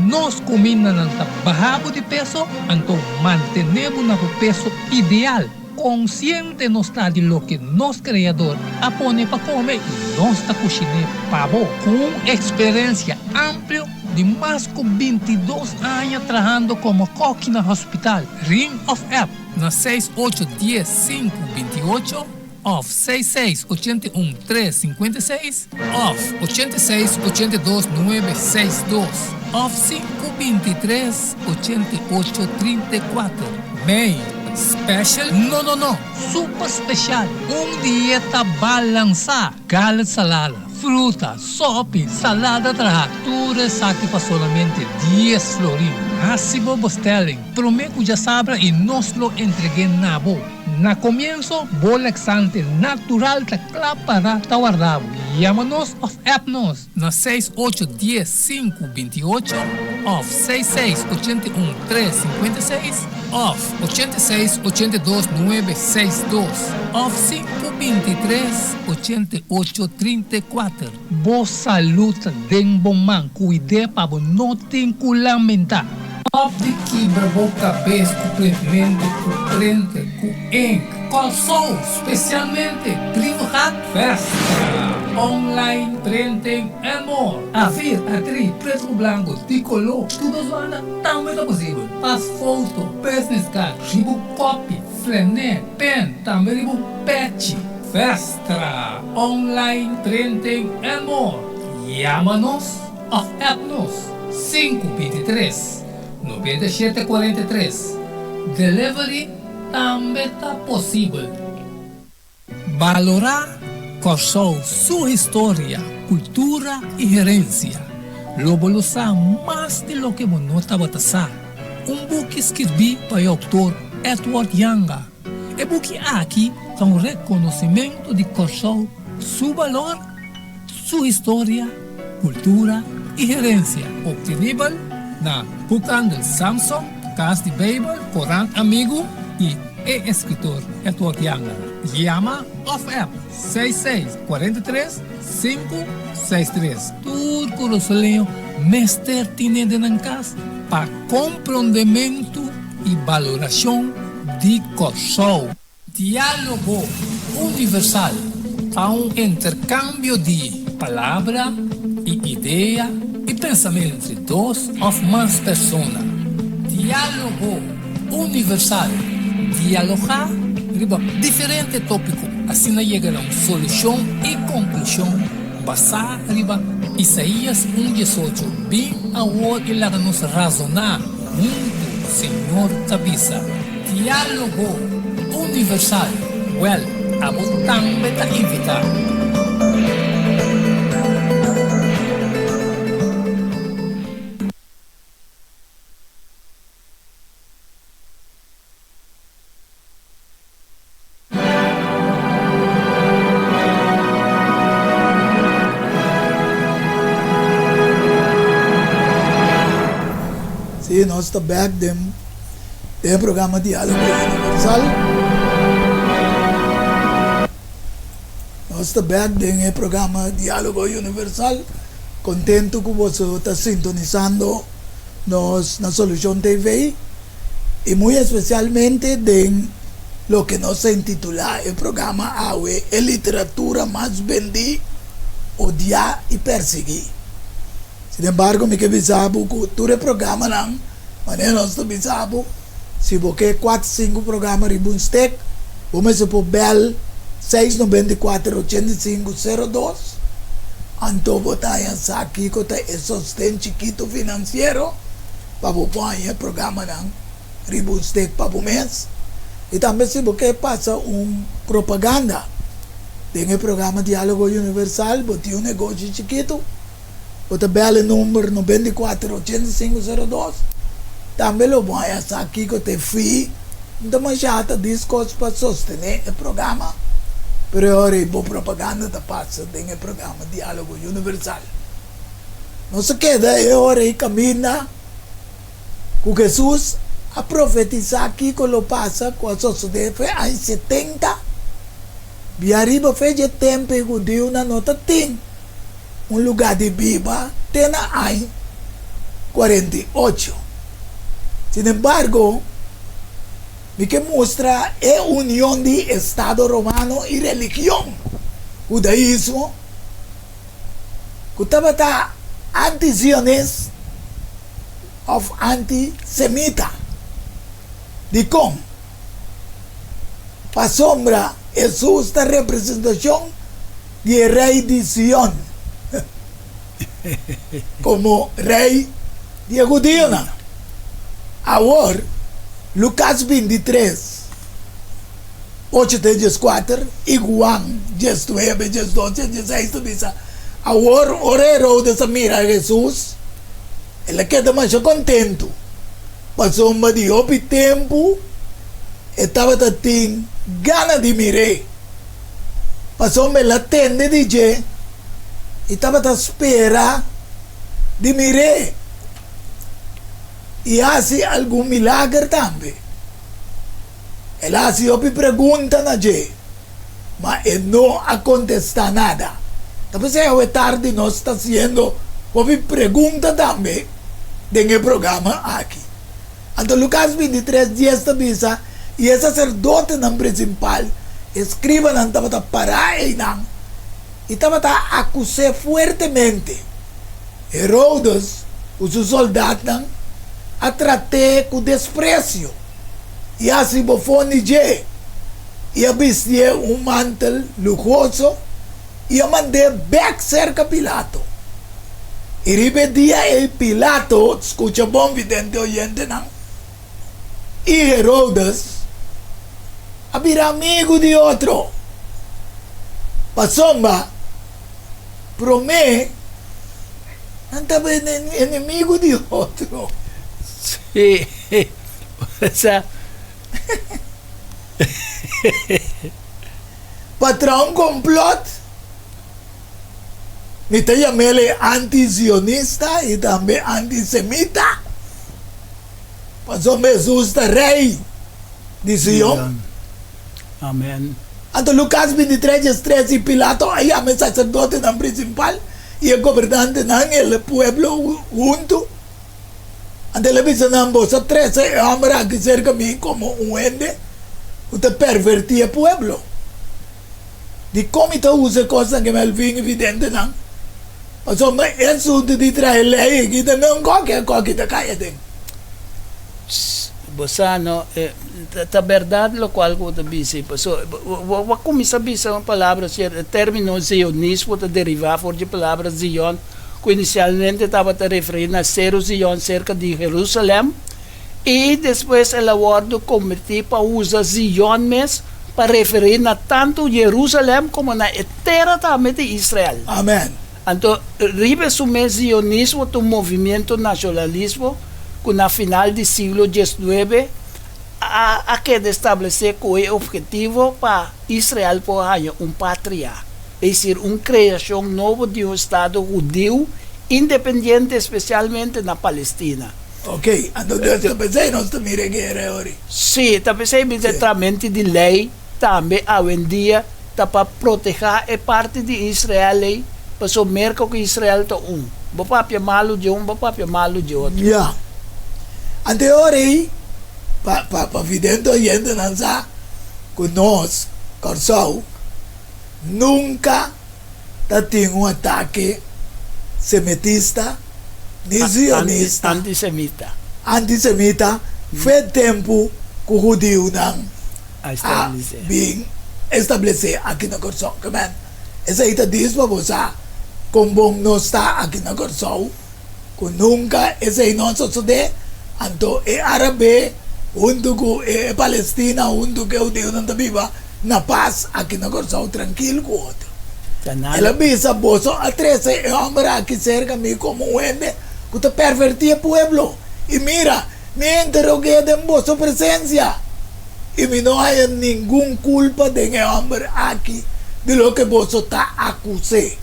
S3: nos kumindanan ta baha bo di peso, anto mantené bo na bo peso ideal. Konsiente nos ta di loke nos Kreador a pone pa kome i nos ta kushiné pa bo. Ku un eksperensia amplio di mas ku 22 aña trahando komo kòki na hospital, ring òf app na seis ocho dies sinku binti ocho òf seis seis 81 tres 56 òf 86 82 nuebe seis dos òf sinku 23 88 34. Mei special? No no no! Super special! Un dieta balansá! Garlic salada, fruta, sopi, salada traha, tur esaki pa solamente dies florin. Hasi bo bestelling promé ku djasabra i nos lo entreg'é na bo. Na komienso, bo laxante natural ta kla para ta warda bo. Yama nos òf app nos na seis ocho dies sinku 28 òf seis seis 81 tres 56 òf 86 82 nuebe seis dos òf sinku 23 88 34. Bo salud ta den bo man, kuid'é pa bo no tin ku lamentá. Stop di kibra bo kabes ku printmentu, ku printer, ku ink. Kòrsou, spesialmente Brievengat Festa, online printing and more. A4, A3, pretu ku blanku, di koló, tur dos banda tambe ta posibel. Pas foto, business card, riba kopi, flené, pen, tambe riba pechi. Festa, online printing and more. Yama nos òf app nos 523 97 43. Delivery tambe ta posibel. Balorá Kòrsou su historia, kultura i herensia. Lo bo lo sa mas di loke bo no tabata sa. Un buki skirbí pa e outor Edward Janga. E buki aki ta un rekonosimentu di Kòrsou su balor, su historia, kultura i herensia. Optenibel na Boekhandel Samson, Kas di Beibel, Korant Amigu i e eskritor Edward Janga. Yama òf app seis seis 43 sinku seis tres. Tur kurasoleño mester tine den nan kas pa komprondementu i balorashon di Kòrsou. Diálogo Universal ta un interkambio di palabra i idea i pensamentu entre dos òf mas persona. Diálogo Universal, dialogá riba diferente tópiko, asina yega na un solushon i konklushon basá riba Isaías un 18, Bin awor i laga nos razoná huntu, Señor ta bisa. Diálogo Universal, Wèl, abo tambe ta invitá.
S1: Sí, nos ta bek den den e programa Diálogo Universal. Nos ta bek den e programa Diálogo Universal. Contento cu boso ta sintonisando nos na Solucion TV y muy especialmente den loke nos a intitula e programa awe E literatura mas bendí, odiá y persiguí. Sin embargo mi ke bisa bo ku tur e programanan manera nos ta bisa bo si bo ke kuater sinku programa riba un stek bo mester por bèl seis 94 85 02 anto bo ta haña sa kiko ta e sosten chikitu finansiero pa bo por haña e programanan riba un stek pa bo mes i tambe si bo ke pasa un propaganda. Den e programa Diálogo Universal bo tin un negoshi chikitu, bo ta bèl e number 94 85 02. Tambe lo bo haña sa kiko ta e fee. No ta masha ta diskos pa sostené e programa, pero e ora ei bo propaganda ta pasa den e programa Diálogo Universal. Nos a keda e ora ei kaminda ku Hesus a profetisá kiko lo pasa ku a sosodé fe aña 70. Bia riba fe dje tempu e hudiunan no ta tin un lugá di biba te na aña 48. Sinembargo, mi ke mustra e union di estado romano i religion, hudaismo, ku tabata anti-zionist òf anti-semita. Dikon? Pasobra Hesus ta representashon di e Rei di Sion komo Rei di e hudionan. Awor, Lukas 23, 8 te 14 i Juan 19, 12 te 16 ta bisa, Awor, ora Herodes a mira Hesus, el a keda masha kontentu, pasobra di hopi tempu e tabata tin gana di mir'é, pasobra el a tende di dje i tabata spera di mir'é i hasi algun milager tambe. El a hasi hopi pregunta na dje, ma e no a kontestá nada. Ta p'esei awe tardi nos ta hasiendo hopi pregunta tambe den e programa aki. Anto Lukas 23, 10 ta bisa, I e saserdotenan prinsipal, e skribanan tabata pará einan i tabata akus'é fuertemente. Herodes ku su soldatnan a trat'é ku despresio i a hasi bofon di dje, i a bistié un mantel luhoso i a mand'é bèk serka Pilato. I riba e dia ei Pilato, skucha bon vidente oyentenan, i Herodes a bira amigu di otro, pasobra promé nan tabata enemigu di otro.
S2: Sí, osea.
S1: Pa traha un complot, mi ta yam'el e anti-zionista i tambe anti-semita, pasobra Hesus ta Rei di Sion.
S2: Amen.
S1: Anto Lukas 23, 13, I Pilato a yama e saserdotenan prinsipal i e gobernantenan i e pueblo huntu. Anto el a bisa nan, Boso a trese e hòmber aki serka mi komo un hende ku ta pervertí e pueblo. Dikon mi ta usa e kosnan ku Melvin i videntenan? Pasobra e asuntu di traha e lei aki ta nan koki, e koki ta kai aden.
S2: Bo sa no, ta bèrdat lokual ku bo ta bisa ei, pasobra bo a kuminsá bisa un palabra sierto, e término zionismo ta derivá for di e palabra zion, ku inisialmente tabata referí na Seru Zion serka di Herusalèm, i despues el a wòrdu kombertí pa usa Zion mes pa referí na tantu Herusalèm komo na e tera tambe di Israel.
S1: Amen.
S2: Anto, riba su mes zionismo ta un movimiento nashonalismo ku na final di siglo diesnuebe a a keda establesé ku e ophetivo pa Israel por haña un patria. Es decir, un creacion nobo di un estado hudiu independiente, especialmente na Palestina.
S1: Ok, anto dus ta pesey nos ta mira e guera e ori.
S2: Sí, ta pesey mi ta tramenti di ley tambe awendia ta pa proteha e parti di Israel ey, pasobra Merca cu Israel ta un. Bo papia malu di un, bo papia malu di otro.
S1: Ya. Anto e ora ey, pa pa pa vidente oyentenan sa cu nos, Kòrsou, Nunka ta tin un atake semitista ni zionista,
S2: Antisemita.
S1: antisemita, fe tempu ku hudiunan
S2: A
S1: a
S2: establesé.
S1: bin establesé aki na Kòrsou. Ke men, esei ta dis pa bo sa kon bon nos ta aki na Kòrsou, ku nunka esei no a sosodé. Anto e arabe huntu ku e palestina huntu ku e hudiunan ta biba. na pas aki na Kòrsou trankil ku otro. El a bisa, Boso a trese e hòmber aki serka mi komo un hende ku ta pèrvèrtí e pueblo. I mira, mi a interog'é den boso presensia, i mi no haña ningun kulpa den e hòmber aki di loke boso ta akus'é.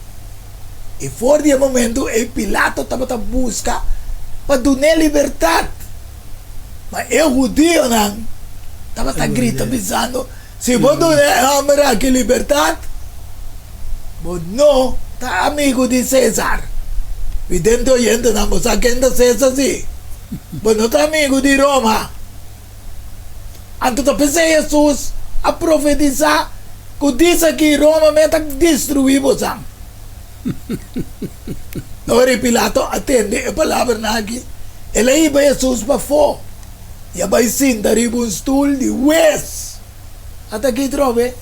S1: I for di e momentu ei Pilato tabata buska pa dun'é libertat. Ma e hudionan tabata grita bisando, Si bo duna e hòmber aki libertat, bo no ta amigu di Sésar. Vidente oyentenan, bo sa ken ta Sésar si? Bo no ta amigu di Roma. Anto ta p'esei Hesus a profetisá ku disaki Roma me ta destruí bosan. Ora Pilato a tende e palabranan aki, el a hiba Hesus pafó i a bai sinta riba un stul di hues. Ata aki trobe,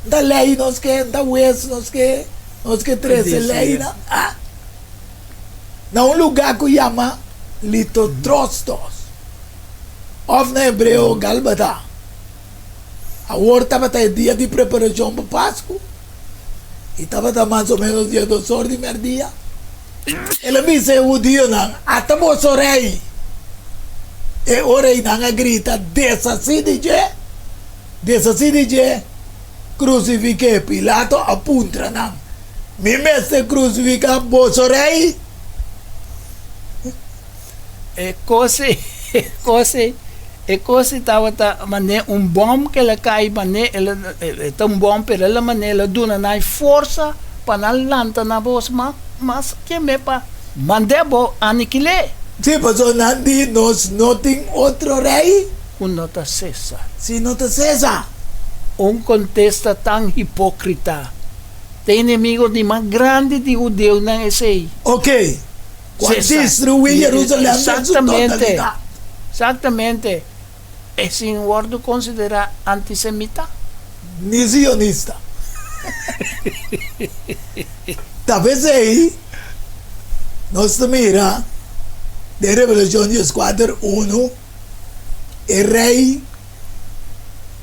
S1: N ta lei nos ke, n ta hues nos ke, nos ke trese leinan na un lugá ku yama Litotrostos, òf na hebreo Galbatá. Awor tabata e dia di preparashon pa Pasku, i tabata mas o ménos diesdos or di mèrdia. El a bisa e hudionan, Ata boso rei! E ora ei nan a grita, Deshasí di dje! Deshasí di dje! Krusifik'é! Pilato a puntra nan, Mi mester krusifiká boso rei?
S2: E kos ei, e kos ei, e kos ei tabata manera un bòm ku el a kai manera el a e ta un bòm pero el a manera el a duna nan e forsa pa nan lanta nan bos mas mas keme pa mand'é bo anikil'é.
S1: Sí, pasobra nan di, Nos no tin otro rei.
S2: Ku no ta Sésar.
S1: Sí, no ta Sésar.
S2: Un kontesta tan hipókrita. Ta enemigo di mas grandi di hudiunan esei.
S1: Oke. Ku a destruí Jerusalèm den su totalidat.
S2: Exactamente. E sin wòrdu konsiderá antisemita.
S1: Ni zionista. Ta p'esei nos ta mira den Revelashon dieskuater unu e rei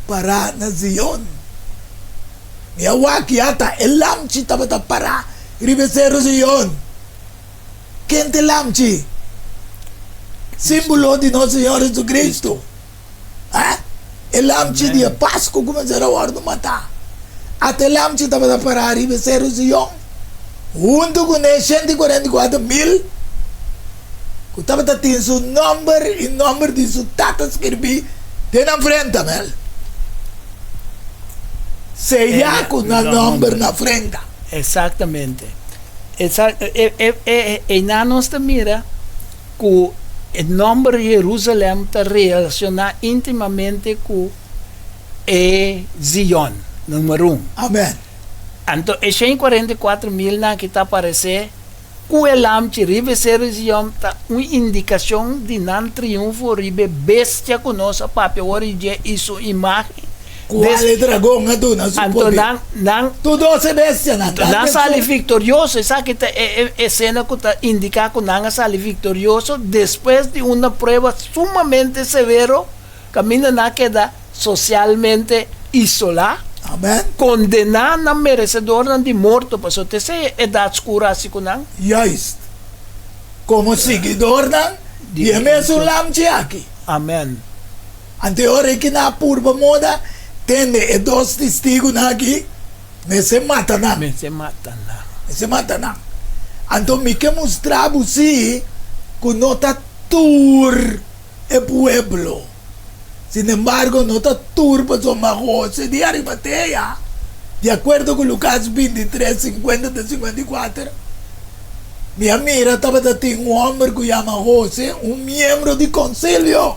S1: pará na Zion. Mi a wak ya ta e lamchi tabata pará riba e seru Zion. Ken ta e lamchi? Símbolo di nos Señor Jesucristo. Eh? E lamchi di e Pascu ku mester a wòrdu matá. Ata e lamchi tabata pará riba e seru Sion, huntu kuné 144,000 ku tabata tin su nòmber i nòmber di su tata skirbí den nan frenta. Mel. Seyá ku nan nòmber na frenta.
S2: Exactamente. Einan nos ta mira ku e nòmber Jerusalèm ta relashoná íntimamente ku e Zion, número un.
S1: Amèn.
S2: Anto e 144,000 nan ki ta aparesé ku e lamchi riba e seru di Zion ta un indikashon di nan triunfo riba e bestia ku nos a papia awor di dje i su imágen.
S1: Cual e dragon a duna su
S2: Anto
S1: poder.
S2: nan, nan.
S1: Tur doce bestianan
S2: ta Nan sali victorioso. Esaki ta e e escena cu ta indica cu nan a sali victorioso despues di una prueba sumamente severo caminda nan a keda socialmente isola,
S1: Amen.
S2: condena nan merecedornan di morto, pasobra ta esey e edad scur a haci cu nan.
S1: Juist. Como siguidornan di e mesun Lamchi aki.
S2: Amen.
S1: Anto e ora ei ki nan a purba moda, tende e dos testigunan aki, mester mata nan.
S2: Mester mata nan.
S1: Mester mata nan. Anto mi ke mustra bo si ku no ta tur e pueblo. Sinembargo, no ta tur pasobra Jose di Arimatea, di akuerdo ku Lukas bintitres, sinkuenta te sinkuenta i kuater, mi a mira tabata tin un hòmber ku yama Jose, un miembro di konsilio.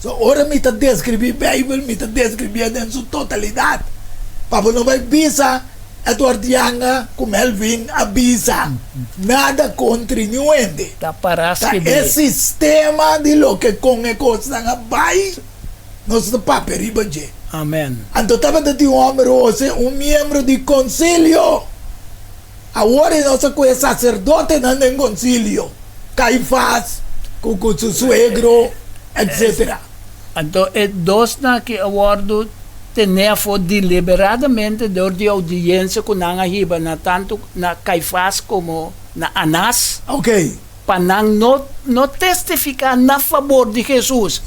S1: So, ora mi ta deskribí Beibel, mi ta deskribié den su totalidat, pa bo no bai bisa Edward Yanga ku Melvin a bisa nada kontri niun hende.
S2: Ta para
S1: Ta
S2: skibí.
S1: e sistema di loke kon e kosnan a bai, nos ta papia riba dje.
S2: Amen.
S1: Anto tabata tin un hòmber Jose, un miembro di konsilio. Awor e nos a kohe saserdotenan den konsilio, Kaifas ku ku su suegro, etsetera.
S2: Anto e dosnan aki a wòrdu tené afó deliberadamente dor di oudiensia ku nan a hiba na tantu na Kaifas komo na Anas. Pa nan no no testifiká na fabor di Hesus.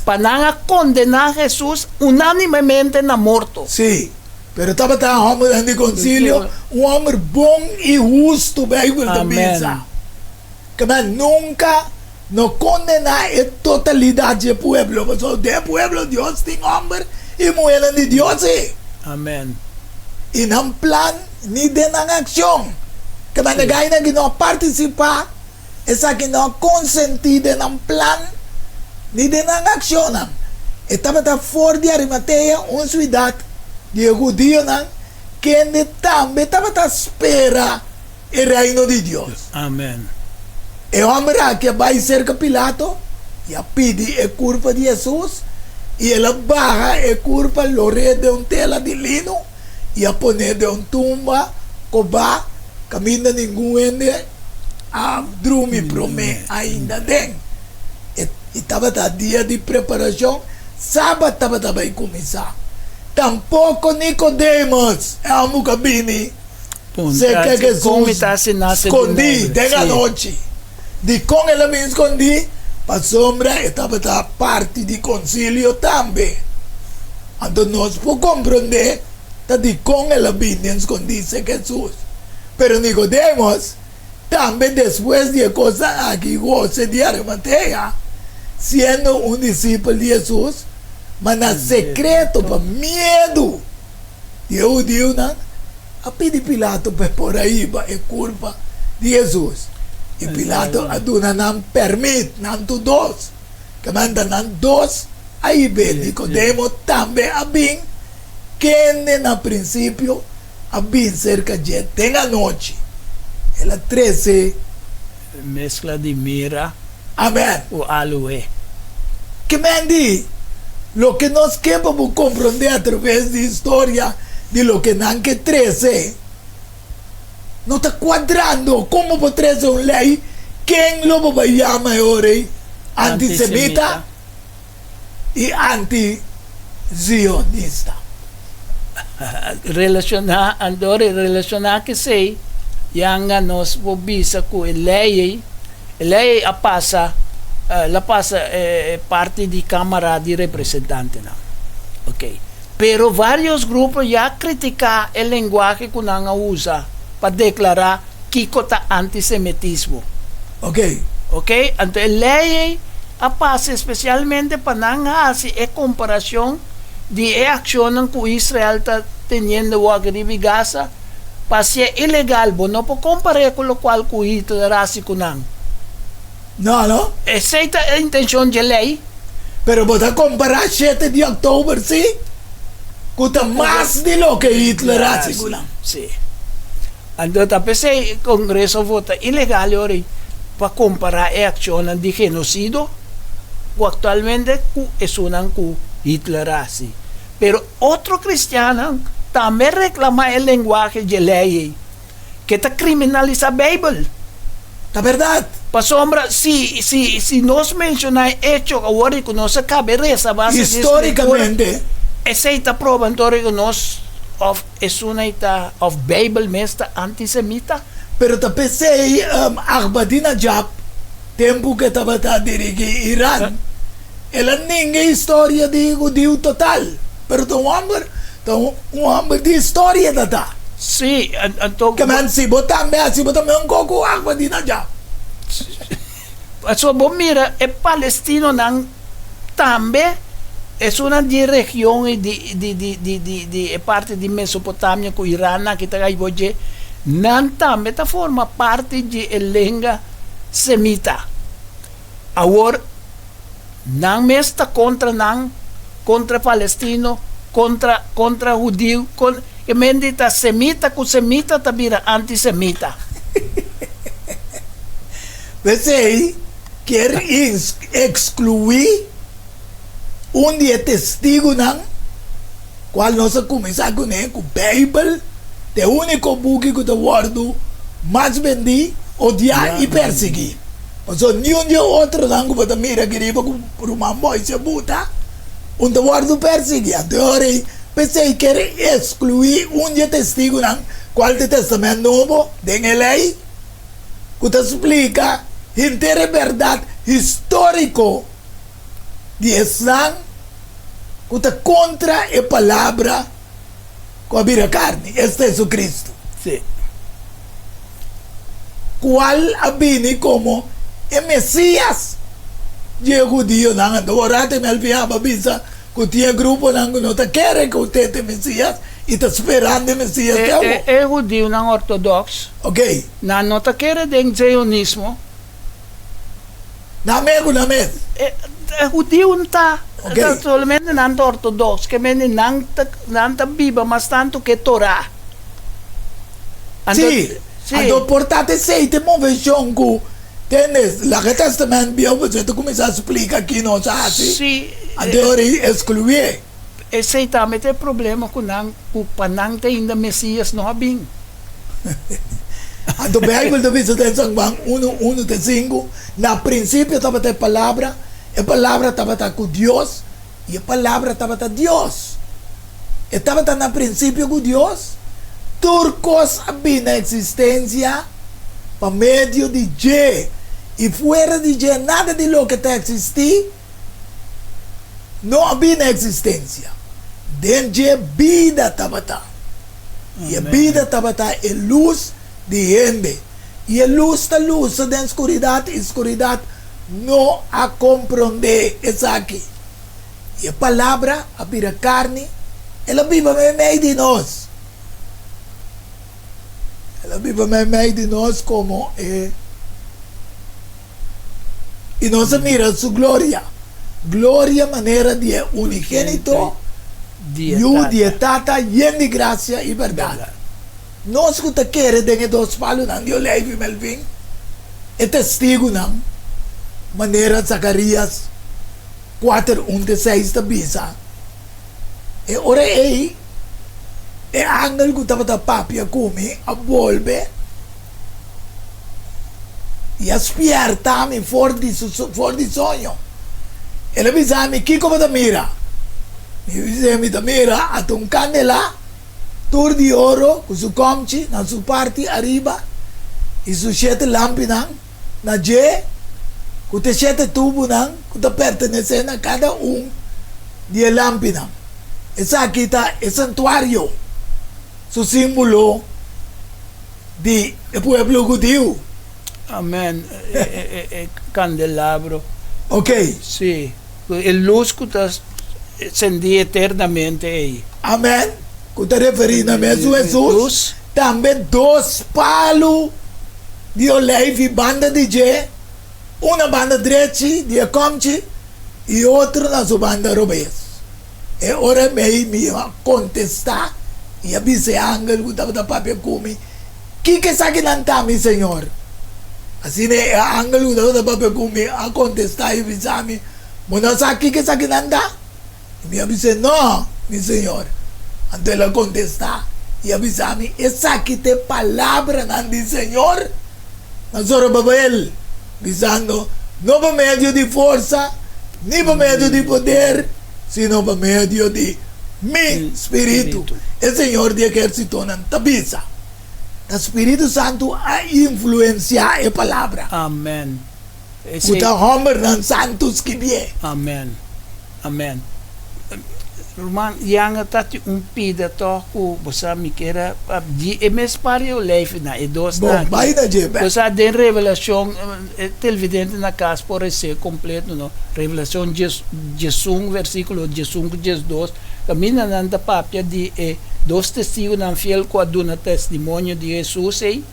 S2: Pa nan a kondená Hesus unánimemente na morto.
S1: Sí, pero tabata hòmbernan di konsilio, un hòmber bon i hustu, Beibel ta bisa. Kaba nunka no kondená e totalidat dje pueblo, pasobra den e pueblo Dios tin hòmber i muhénan di Dios ei.
S2: Amen.
S1: I nan plan ni den nan akshon. Kaba na gainan ki no a partisipá, esaki no a konsentí den nan plan ni den nan akshonnan. E tabata for di Arimatea, un suidat di e hudionan, kende tambe tabata spera e Reino di Dios.
S2: Amen.
S1: E hòmber aki a bai serka Pilato i a pidi e kurpa di Hesus, i el a baha e kurpa lor'é den un tela di lino i a pon'é den un tumba kobá kaminda ningun hende a drumi promé ainda den. E i tabata dia di preparashon, sabat tabata bai kuminsá. Tampoko Nikodemus, e hòmber ku a bini, Serka Hesus skondí den anochi. Dikon el a bin skondí? Pasobra e tabata parti di konsilio tambe. Anto nos por komprondé ta dikon el a bin den skondí serka Hesus. Pero Nikodemos tambe despues di e kosnan aki, Hose di Arimatea, siendo un disipel di Hesus, ma na sekreto pa miedu di e hudiunan, a pidi Pilato pa e por a hiba e kurpa di Hesus, i Pilato a duna nan pèrmit, nan tur dos. Kemanta nan dos a hib'é. Nikodemo tambe a bin, kende na prinsipio a bin serka dje den anochi. El a trese.
S2: Meskla di mira.
S1: Amen.
S2: Ku aloe.
S1: Ke men di, Loke nos ke pa bo komprondé atraves di historia di loke nan ke trese no ta kuadrando. Kon bo por trese un lei? Ken lo bo bai yama e ora ei? Antisemita i antizionista.
S2: Relashoná, anto relashoná ku esei, yanga nos por bisa ku e lei ei, e lei ei a pasa, el a pasa e parti di Kámara di Representantenan. Oké. Pero vários grupo ya a kritiká e lenguahe ku nan a usa pa deklará kiko ta antisemitismo.
S1: Oké.
S2: Oké, anto e lei ei a pasa espesialmente pa nan hasi e komparashon di e akshonnan ku Israel ta teniendo wak riba Gaza, pa si e ilegal bo no por kompar'é ku lokual ku Hitler hasi ku nan.
S1: No, no.
S2: Esei ta e intenshon dje lei.
S1: Pero bo ta kompará shete di òktober sí, ku ta mas di loke Hitler hasi ku nan.
S2: Sí. Anto ta p'esei Congreso a vota ilegal e ora ei pa kompará e akshonnan di genosido ku aktualmente ku esunnan ku Hitler a hasi. Pero otro kristiannan tambe a reklamá e lenguahe dje lei ei, ke ta kriminalisá Beibel.
S1: Ta bèrdat.
S2: Pasobra si si si nos menshoná e echo awor ei ku nos a kaba e resa base di Skritura,
S1: Histórikamente.
S2: esei ta proba anto ku nos òf Esun ei ta of Bijbel mes ta antisemita?
S1: Pero ta p'esei Ahmadinejad, tempu ku e tabata dirigí Iran, el a ninga e historia di hudiu total. Pero ta un hòmber, ta un hòmber di historia ta ta.
S2: Sí, anto.
S1: Ke men si bo tambe hasi bo ta mesun kos ku Ahmadinejad.
S2: Pasobra bo mira e palestinonan tambe esunnan di e region ei di di di di di di e parti di Mesopotamia ku Iran aki ta kai bo dje, nan tambe ta forma parti di e lenga semita. Awor nan mes ta kontra nan, kontra palestino, kontra kontra hudiu, kon e mente ta semita ku semita ta bira antisemita.
S1: P'esei kier ekskluí un di e testigunan kual nos a kuminsá kuné ku Beibel ta e úniko buki ku ta wòrdu mas bendí, odiá i persiguí. Pasobra niun di e otronan ku bo ta mira aki riba ku ruman Moises a buta, un ta wòrdu persiguí. Anto e ora ei, p'esei ker ekskluí un di e testigunan, kual ta e Tèstamènt Nobo den e lei, ku ta splika henter e bèrdat históriko di esnan ku ta kontra e Palabra ku a bira karni, esta Jesucristo.
S2: Sí.
S1: Kual a bini komo e Mesias di e hudionan. Anto ora te Melvin a bisa ku tin e gruponan ku no ta kere ku te ta e Mesias i ta sperando e Mesias te awor.
S2: E hudiunan ortodoks.
S1: Ok.
S2: Nan no ta kere den zionismo.
S1: Nan mes ku nan mes.
S2: E hudiu ta solamente nan ta ortodoks, ke mende nan ta nan ta biba mas tantu ke Torah.
S1: Anto, si, anto por ta esei ta e moveshon ku tende laga e Tèstamènt Bieu pasobra ta kuminsá splika ki nos a hasi, anto e ora ei eskluié.
S2: Esei tambe ta e problema ku nan, ku pa nan te ainda Mesias no a bin.
S1: Anto Bijbel ta bisa den San Juan unu, unu te sinku, Na prinsipio tabata e Palabra, e Palabra tabata ku Dios, i e Palabra tabata Dios. E tabata na prinsipio ku Dios. Tur kos a bin na eksistensia pa medio di dje, i fuera di dje nada di loke ta eksistí no a bin na eksistensia. Den dje bida tabata. I e bida tabata e lus di hende. I e lus ta lusa den skuridat, i skuridat no a komprondé esaki. I e Palabra a bira karni, el a biba meimei di nos. El a biba meimei di nos komo e. I nos a mira su gloria, gloria manera di e unigénito Yu di e Tata, yen di grasia i bèrdat. Nos ku ta kere den e dos palunan di oleifi, Melvin, e testigunan, manera Zakarías kuater un te seis ta bisa, E ora ei e angel ku tabata papia ku mi a bolbe i a spièrta mi for di su for di soño. El a bisa mi, Kiko bo ta mira? Mi bis'é, Mi ta mira ata un kandelá tur di oro ku su kòmchi na su parti ariba i su shete lampinan na dje, ku ta e shete tubunan ku ta pertenesé na kada un di e lampinan. Esaki ta e santuario, su símbolo di e pueblo hudiu.
S2: Amen, e kandelabro.
S1: Ok.
S2: Sí, e lus ku ta sendí eternamente ei.
S1: Amen, ku ta referí na mesun Hesus. Tambe dos palu di oleifi banda di dje, un na banda drechi di e kòmchi i otro na su banda robes. E ora mei mi a kontestá i a bisa e angel ku tabata papia ku mi, Kiko esakinan ta, mi señor? Asina e angel ku tabata papia ku mi a kontestá i bisa mi, Bo no sa kiko esakinan ta? I mi a bis'é, No, mi señor. Anto el a kontestá i a bisa mi, Esaki ta e palabranan di señor na Zorobabel, bisando, No pa medio di forsa ni pa medio di poder, sino pa medio di mi spiritu, e señor di ehérsitonan ta bisa. Ta spiritu santu a influensiá e palabra.
S2: Amen.
S1: Ku ta hòmbernan santu skibié.
S2: Amen. Amen. Ruman Yanga ta tin un pida tòg ku bo sa mi kier a pa di e mes par di olijf na e dos
S1: Bon,
S2: nan aki.
S1: bai na dje bèk.
S2: Bo sa den Revelashon e televidente na kas por resé kompleto no. Revelashon djes djesun versíkulo djesun ku djesdos kaminda nan ta papia di e dos testigunan fiel ku a duna testimonio di Hesus ei.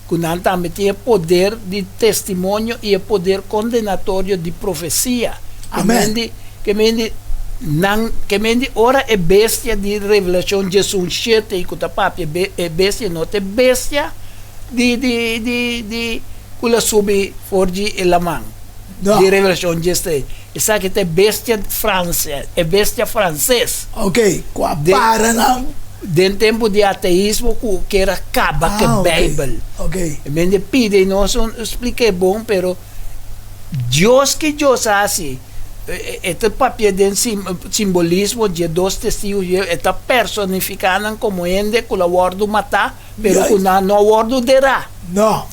S2: Ku nan tambe tin e poder di testimonio i e poder kondenatorio di profesia. Ke
S1: Amen.
S2: mendi, ke mendi nan, ke mendi ora e bestia di Revelashon 11 shete i ku ta papia be, e bestia no ta e bestia di, di, di, di ku la subi for di e laman
S1: No.
S2: di Revelashon 13. Esaki ta e bestia franse, e bestia franses.
S1: Ok, ku a para nan.
S2: Den tempu di ateismo ku kier a kaba ku e
S1: Ah, ok,
S2: Beibel.
S1: ok.
S2: E mende pidi nos un splik'é bon, pero Dios ki Dios a hasi? E ta papia den simbolismo dje dos testigu dje, e ta personifiká nan komo hende ku lo wòrdu matá, pero ku nan no a wòrdu derá.
S1: No.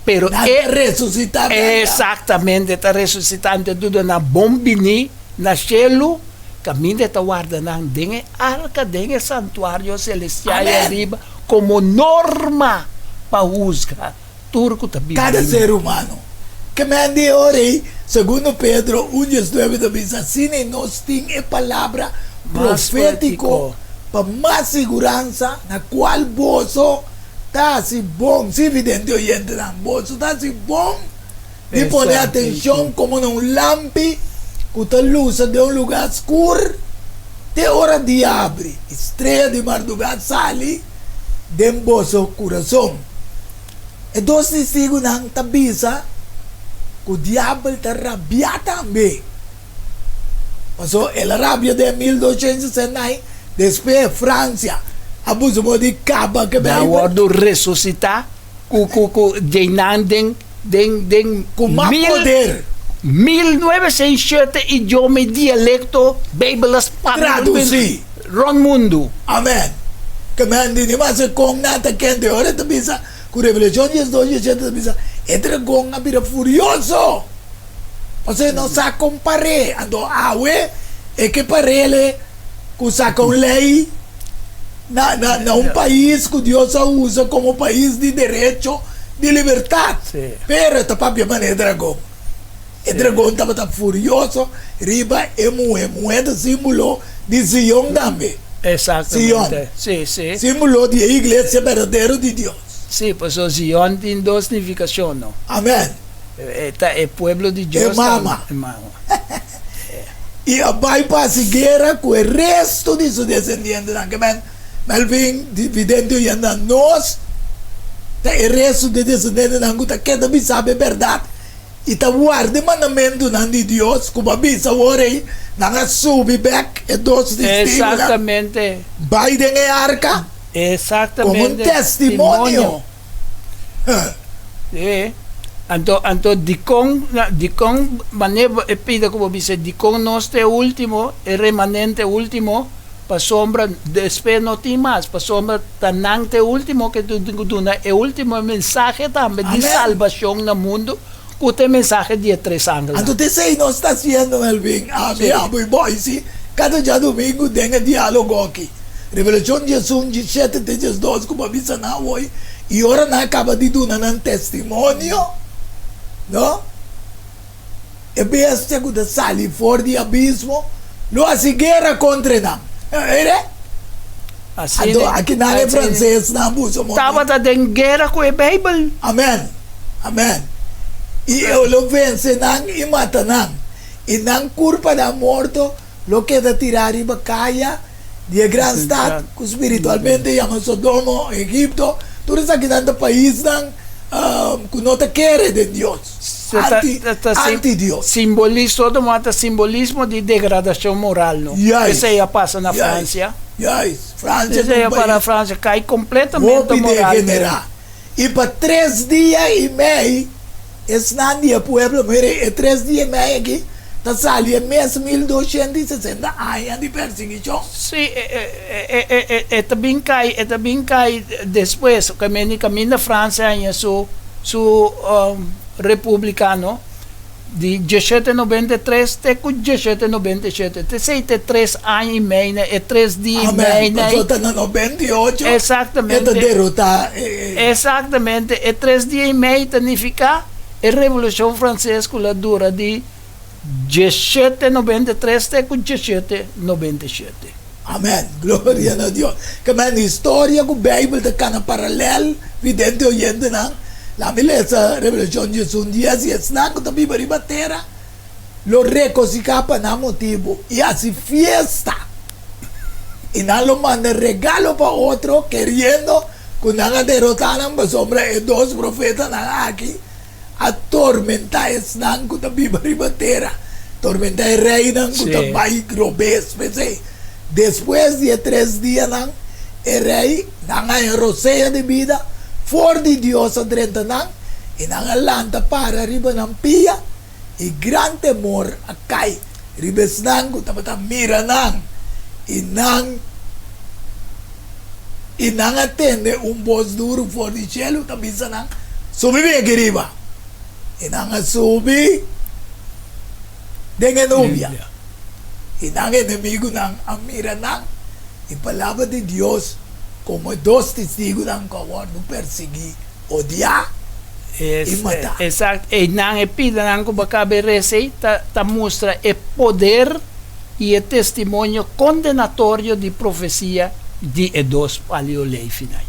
S2: Pero
S1: Nan
S2: e
S1: ta resusitá bèrdad.
S2: Eksaktamente, e ta resusitá. Anto e duda nan bon biní na shelu, kaminda e ta warda nan den e arka, den e santuario selestial
S1: Amèn.
S2: ariba, komo norma pa husga tur ku ta biba
S1: Kada
S2: den
S1: ser
S2: mundu.
S1: humano. Ke men di e ora ei, segundo Pedro un diesnuebe ta bisa, Asina ei nos tin e palabra
S2: Mas
S1: profétiko
S2: profétiko.
S1: pa mas siguransa, na kual boso ta hasi bon, sí, vidente oyentenan, boso ta hasi bon di pone atenshon komo na un lampi ku ta lusa den un lugá skur te ora dia abri i strea di mardugá sali den boso kurason. E dos testigunan ta bisa ku diabel ta rabiá tambe. Paso el a rabia den 1269, despues Francia a busa bo di kaba ke
S2: Nan
S1: Bijbel.
S2: wordo resusita ku ku ku djeinan den den den
S1: Ku mas
S2: mil
S1: poder.
S2: 1907 idioma i dialekto Bijbel a spandi
S1: Tradusi.
S2: rond mundu.
S1: Amen. Ke men di ni mas e kon nan ta kende ora e ta bisa ku Revelashon 12, 17 ta bisa e dragon a bira furioso. Pasobra e no sa kon par'é. Anto awe e ke par'é ku saka un lei na na na un pais ku Dios a usa komo pais di derecho di libertat. Pero e ta papia manera e dragon. E dragon tabata furioso riba e muhé. Muhé ta símbolo di Zion tambe.
S2: Exactamente.
S1: Zion. Símbolo di e iglesia berdadero di Dios.
S2: Sí, pasobra Zion tin dos nifikashon, no?
S1: Amen.
S2: E ta e pueblo di Dios.
S1: E mama.
S2: E mama.
S1: I a bai pa hasi guera ku e resto di su desendientenan. Ke men, Melvin, vidente oyente, nos ta e resto di desendientenan ku ta keda bisa bo e bèrdat i ta warda e mandamentunan di Dios ku bo a bisa awor ei. Nan a subi bèk e dos testigunan.
S2: Exactamente.
S1: Bai den e arka.
S2: Exactamente.
S1: Komo un testimonio.
S2: Sí. Anto, anto dikon, dikon mane e pida ku bo bisa dikon nos ta e ultimo, e remanente ultimo, pasobra despues no tin mas, pasobra ta nan ta e ultimo ke tin ku duna e ultimo mensahe tambe di salbashon na mundu ku ta e mensahe di e tres angelnan.
S1: Anto ta esei nos ta hasiendo, Melvin, ami, abo i bo, i si kada djadumingu den e dialogo aki. Revelashon 11, 17 te 12 ku bo a bisa nan awor, i ora nan a kaba di duna nan testimonio, no, e bestia ku ta sali for di abismo lo hasi guera kontra nan. Mira? Anto aki nan e fransesnan a busa motibu.
S2: Tabata den guera ku e Beibel.
S1: Amen. Amen. I e lo vense nan i mata nan, i nan kurpanan morto lo keda tirá riba kaya di e gran stat ku spiritualmente yama Sodoma o Egipto. Tur esakinan ta paisnan ku no ta kere den Dios, anti, anti Dios.
S2: Simbolis, Sodoma ta simbolismo di degradashon moral, no?
S1: Juist.
S2: Esei a pasa na
S1: Juist.
S2: Fransia.
S1: Juist. Fransia ta
S2: Esei
S1: un
S2: a para
S1: pais
S2: Fransia, kai kompletamente
S1: hopi
S2: moralmente.
S1: degenerá. I pa tres dia i mei esnan di e pueblo, mire, e tres dia i mei aki ta sali e mes 1260 aña di persiguishon.
S2: Sí, e ta bin kai, e ta bin kai despues, kaminda kaminda Fransia haña su su repúblika, no? Di dieshete 93 te ku 1797, te esei te tres aña i mei na e tres dia i mei
S1: Amèn.
S2: na
S1: Pasobra ta na 98 e ta
S2: Exactamente.
S1: derotá e.
S2: Exactamente, e tres dia i mei ta nifiká e Revolushon Franses ku lo a dura di 1793 te ku 1797.
S1: Amèn. Gloria na Dios. Kemèn historia ku Beibel ta kana paralèl, vidente oyentenan. Laat mi lesa Revelashon 11 dies, I esnan ku ta biba riba tera lo rekosiká pa nan motibu i hasi fiesta, i nan lo manda regalo pa otro, keriendo ku nan a derotá nan, pasobra e dos profetanan aki a tormentá esnan ku ta biba riba tera, tormentá e reinan ku ta bai robes. P'esei, despues di e tres dianan, e rei nan a haña rosea di bida for di Dios a drenta nan, i nan a lanta para riba nan pia. I gran temor a kai riba esnan ku tabata mira nan, i nan i nan a tende un bos duru for di shelu ta bisa nan, Subi bin aki riba. I nan a subi den e nubia, i nan enemigunan a mira nan, i palabra di Dios komo e dos testigunan ku a wòrdu persiguí odiá i matá.
S2: Exacto. Einan e pidanan ku bo kabe resa ei ta ta mustra e poder i e testimonio kondenatorio di profesia di e dos pal'i oleifinan.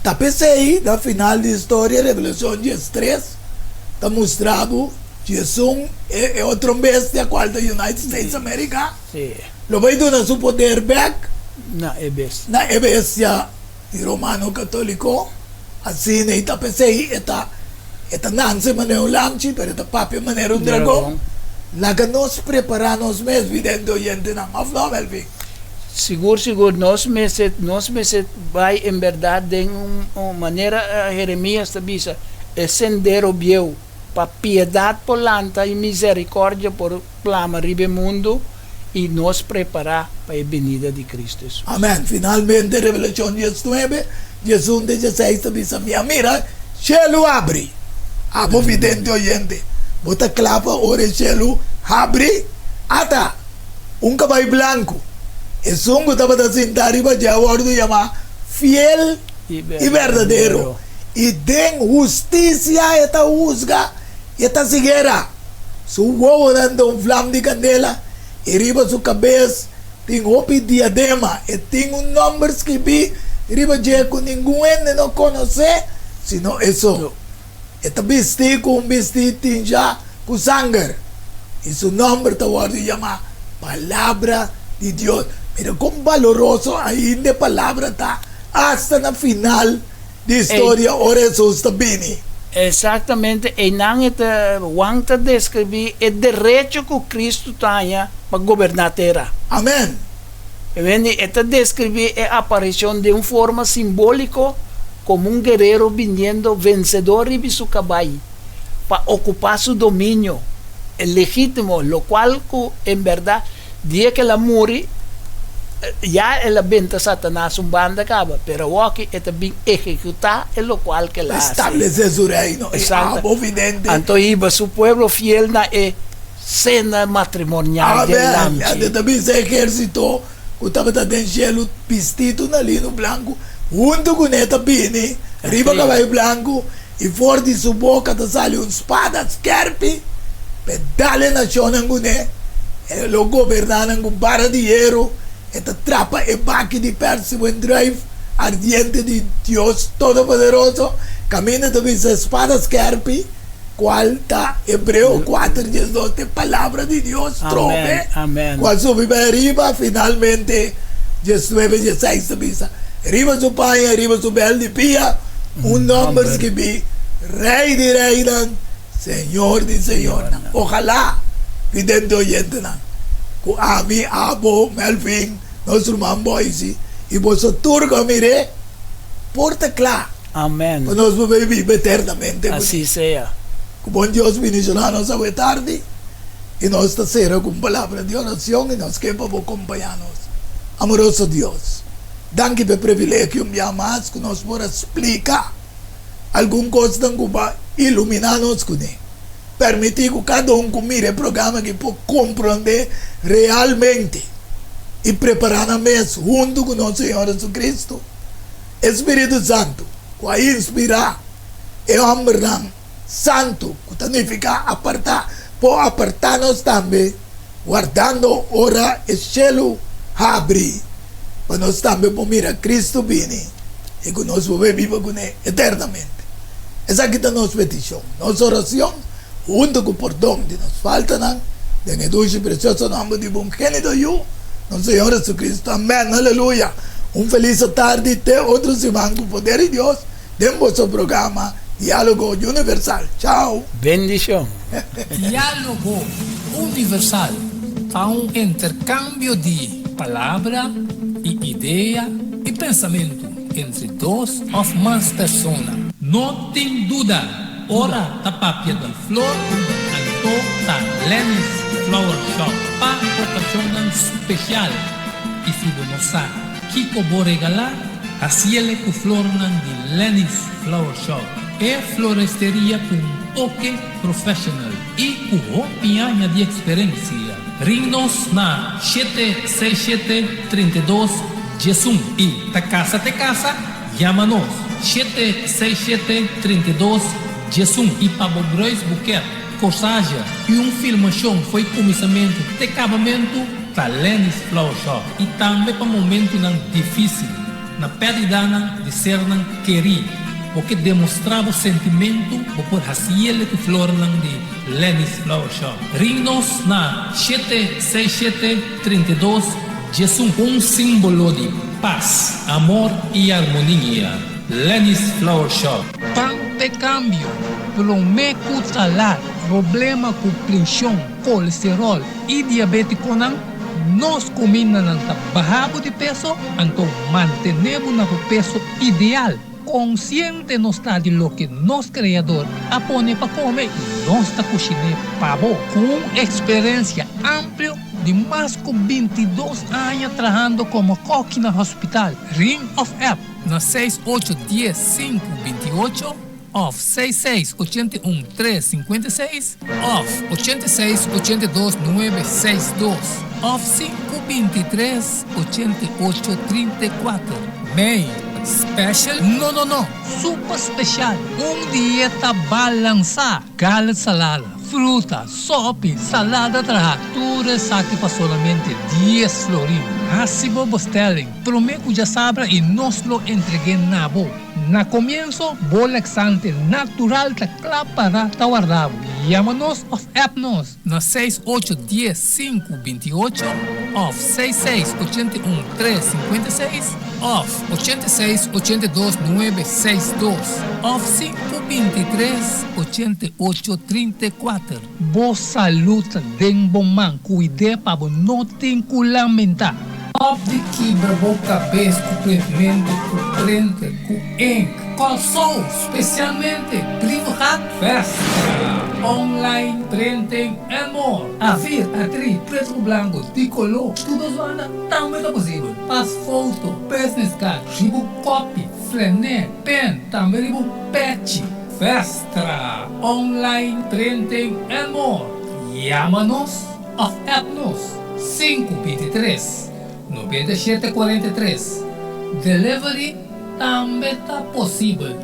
S1: Ta p'esei, na final di historia, Revelashon diestres ta mustra bo djesun e otro bestia, kual ta United States America, lo bai duna su poder bèk
S2: na e bestia.
S1: Na e bestia. Di Romano Katoliko, asina i ta p'esei e ta e ta nanse manera un lamchi, pero e ta papia manera un dragon. Laga nos prepará nos mes, vidente oyentenan, òf no, Melvin?
S2: Sigur, sigur, nos mester, nos mester bai en bèrdat den un un manera Jeremias ta bisa, e sendero bieu, pa piedat por lanta i miserikòrdia por plama riba e mundu. i nos prepará pa e benida di Cristo Hesus.
S1: Amen. Finalmente, Revelashon diesnuebe, diesun te dieseis ta bisa, Mi a mira shelu habri. Abo vidente oyente, bo ta kla pa ora e shelu habri? Ata! Un kabai blanku. Esun ku tabata sintá riba dje a wòrdu yamá Fiel i Berdadero, i den hustisia e ta husga i e ta siguera. Su wowonan ta un flam di kandela i riba su kabes tin hopi diadema. E tin un nòmber skibí riba dje ku ningun hende no konosé sino e so. E ta bistí ku un bistí tinshá ku sanger i su nòmber ta wòrdu yamá Palabra di Dios. Mira kon baloroso ainda e palabra ta asta na final di historia ora Hesus ta bini.
S2: Exactamente, einan e ta, Juan ta describi e derecho cu Cristo ta haña pa goberna tera.
S1: Amen.
S2: Wende, e ta describi e aparicion den un forma simbolico como un guerero biniendo vencedor riba su cabai pa ocupa su dominio legitimo, locual cu en berdad Dia ku el a muri, ya el a benta Satanas un banda kaba, pero awoki e ta bin ehekutá e lokual ku el a hasi.
S1: Establesé su reino i abo vidente.
S2: Anto hiba su pueblo fiel na e sena matrimonial den
S1: Lamchi. Amen. E ta bisa e ehérsito ku tabata den shelu bistitu na lino blanku, huntu kuné ta bini riba kabai blanku. I for di su boka ta sali un spada skèrpi pa e dal e nashonnan kuné. E lo goberná nan ku bara di heru, e ta trapa e baki di pèrs di wendrùif ardiente di Dios Todopoderoso. Kaminda ta bisa e spada skèrpi, kual ta Hebreo kuater diesdos, ta e palabra di Dios trobe ku a subi bai ariba. Finalmente diesnuebe dieseis ta bisa, Riba su paña, riba su bèl di pia. Un nòmber skibí, Rei di reinan, Señor di señornan. Ojalá, vidente oyentenan, ku ami, abo, Melvin, nos ruman Boysie i boso tur ku a mir'é, por ta kla
S2: Amen.
S1: pa nos por bay biba eternamente kuné.
S2: Así sea.
S1: Ku bon Dios bendishoná nos awe tardi i nos ta sera ku un palabra di oracion i nos ke pa bo kompañá nos. Amoroso Dios. Danki pa e privilegio un bia mas ku nos por a splika algun kosnan ku bo a iluminá nos kuné. Permití ku kada un ku mira e programa aki por komprondé realmente i prepará nan mes huntu ku nos Señor Jesucristo. E Spiritu Santu ku a inspirá e hòmbernan santu, ku ta nifiká apartá, por apartá nos tambe. Wardando ora e shelu habri pa nos tambe por mira Cristo bini i ku nos por bay biba kuné eternamente. Esaki ta nos petishon, nos oracion, hunto ku pordon di nos faltanan, den e dushi i precioso nomber di bo ungenito Yu, nos Señor Jesucristo. Amen. Aleluya! Un feliz atardi te otro siman ku poder di Dios. Den boso programa Diálogo Universal. Chao!
S2: Bendicion!
S3: Diálogo Universal ta un interkambio di palabra i idea i pensamentu entre dos òf mas persona. No tin duda, ora ta papia di flor, anto. Anto ta Lenny's Flower Shop pa okashonnan spesial i si bo no sa kiko bo regalá, hasiele ku flornan di Lenny's Flower Shop, e floresteria ku un toke professional i ku hopi aña di eksperensia. Ring nos na 767 32 11 i ta kasa te kasa, yama nos 767 32 11 i pa bo bruidsboeket, corsage i un filmashon fo'i kuminsamentu te kabamentu ta Lenny's Flower Shop i tambe pa momentunan difísil na pèrdidanan di sernan kerí. Bo ke demostrá bo sentimentu, bo por hasiele ku flornan di Lenny's Flower Shop. Ring nos na 767 32 11. Un símbolo di pas, amor i armonia. Lenny's Flower Shop. Pan p'e kambio, promé ku ta lat. Problema ku prenshon, kolesteròl i diabétikonan, nos kumindanan ta baha bo di peso, anto mantené bo na bo peso ideal. Konsiente nos ta di loke nos Kreador a pone pa kome i nos ta kushiné pa bo. Ku un eksperensia amplio di mas ku 22 aña trahando komo kòki na hospital, ring òf app na seis ocho dies sinku 28 òf seis seis 81 tres 56 òf 86 82 nuebe seis dos òf sinku 23 88 34. Mei special? No no no! Super special! Un dieta balansá! Garlic salada, fruta, sopi, salada traha, tur esaki pa solamente 10 florin. Hasi bo bestelling promé ku djasabra i nos lo entreg'é na bo. Na komienso, bo laxante natural ta kla para ta warda bo. Yama nos òf app nos na seis ocho dies sinku 28 òf seis seis 81 tres 56 òf 86 82 nuebe seis dos òf sinku 23 88 34. Bo salud ta den bo man, kuid'é pa bo no tin ku lamentá. Stop di kibra bo kabes ku printmentu, ku printer, ku ink. Kòrsou, spesialmente Brievengat Westra. Online printing and more. A4, A3, pretu ku blanku, di koló, tur dos banda tambe ta posibel. Pas foto, business card, riba kopi, flené, pen, tambe riba pechi. Westra, online printing and more. Yama nos òf app nos 523 97 43. Delivery tambe ta posibel.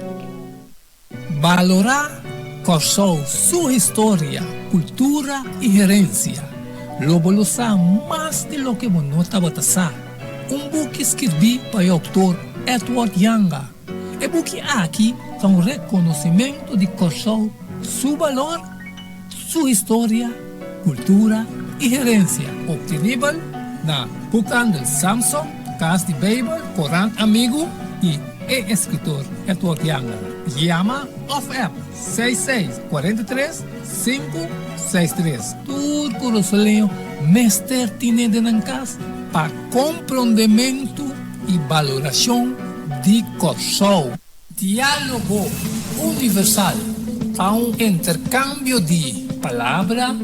S3: Balorá Kòrsou su historia, kultura i herensia. Lo bo lo sa mas di loke bo no tabata sa. Un buki skirbí pa e outor Edward Janga. E buki aki ta un rekonosimentu di Kòrsou su balor, su historia, kultura i herensia. Optenibel na Boekhandel Samson, Kas di Beibel, Korant Amigu i e eskritor Edward Janga. Yama òf app seis seis 43 sinku seis tres. Tur kurasoleño mester tine den nan kas pa komprondementu i balorashon di Kòrsou. Diálogo Universal ta un interkambio di palabra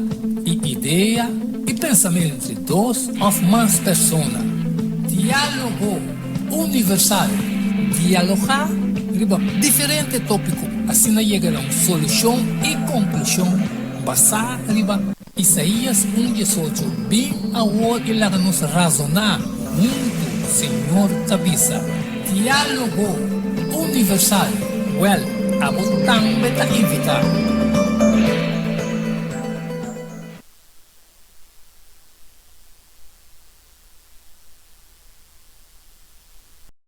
S3: i idea i pensamentu entre dos òf mas persona. Diálogo Universal, dialogá riba diferente tópiko, asina yega na un solushon i konklushon basá riba Isaías un 18, Bin awor i laga nos razoná huntu, Señor ta bisa. Diálogo Universal, Wèl, abo tambe ta invitá.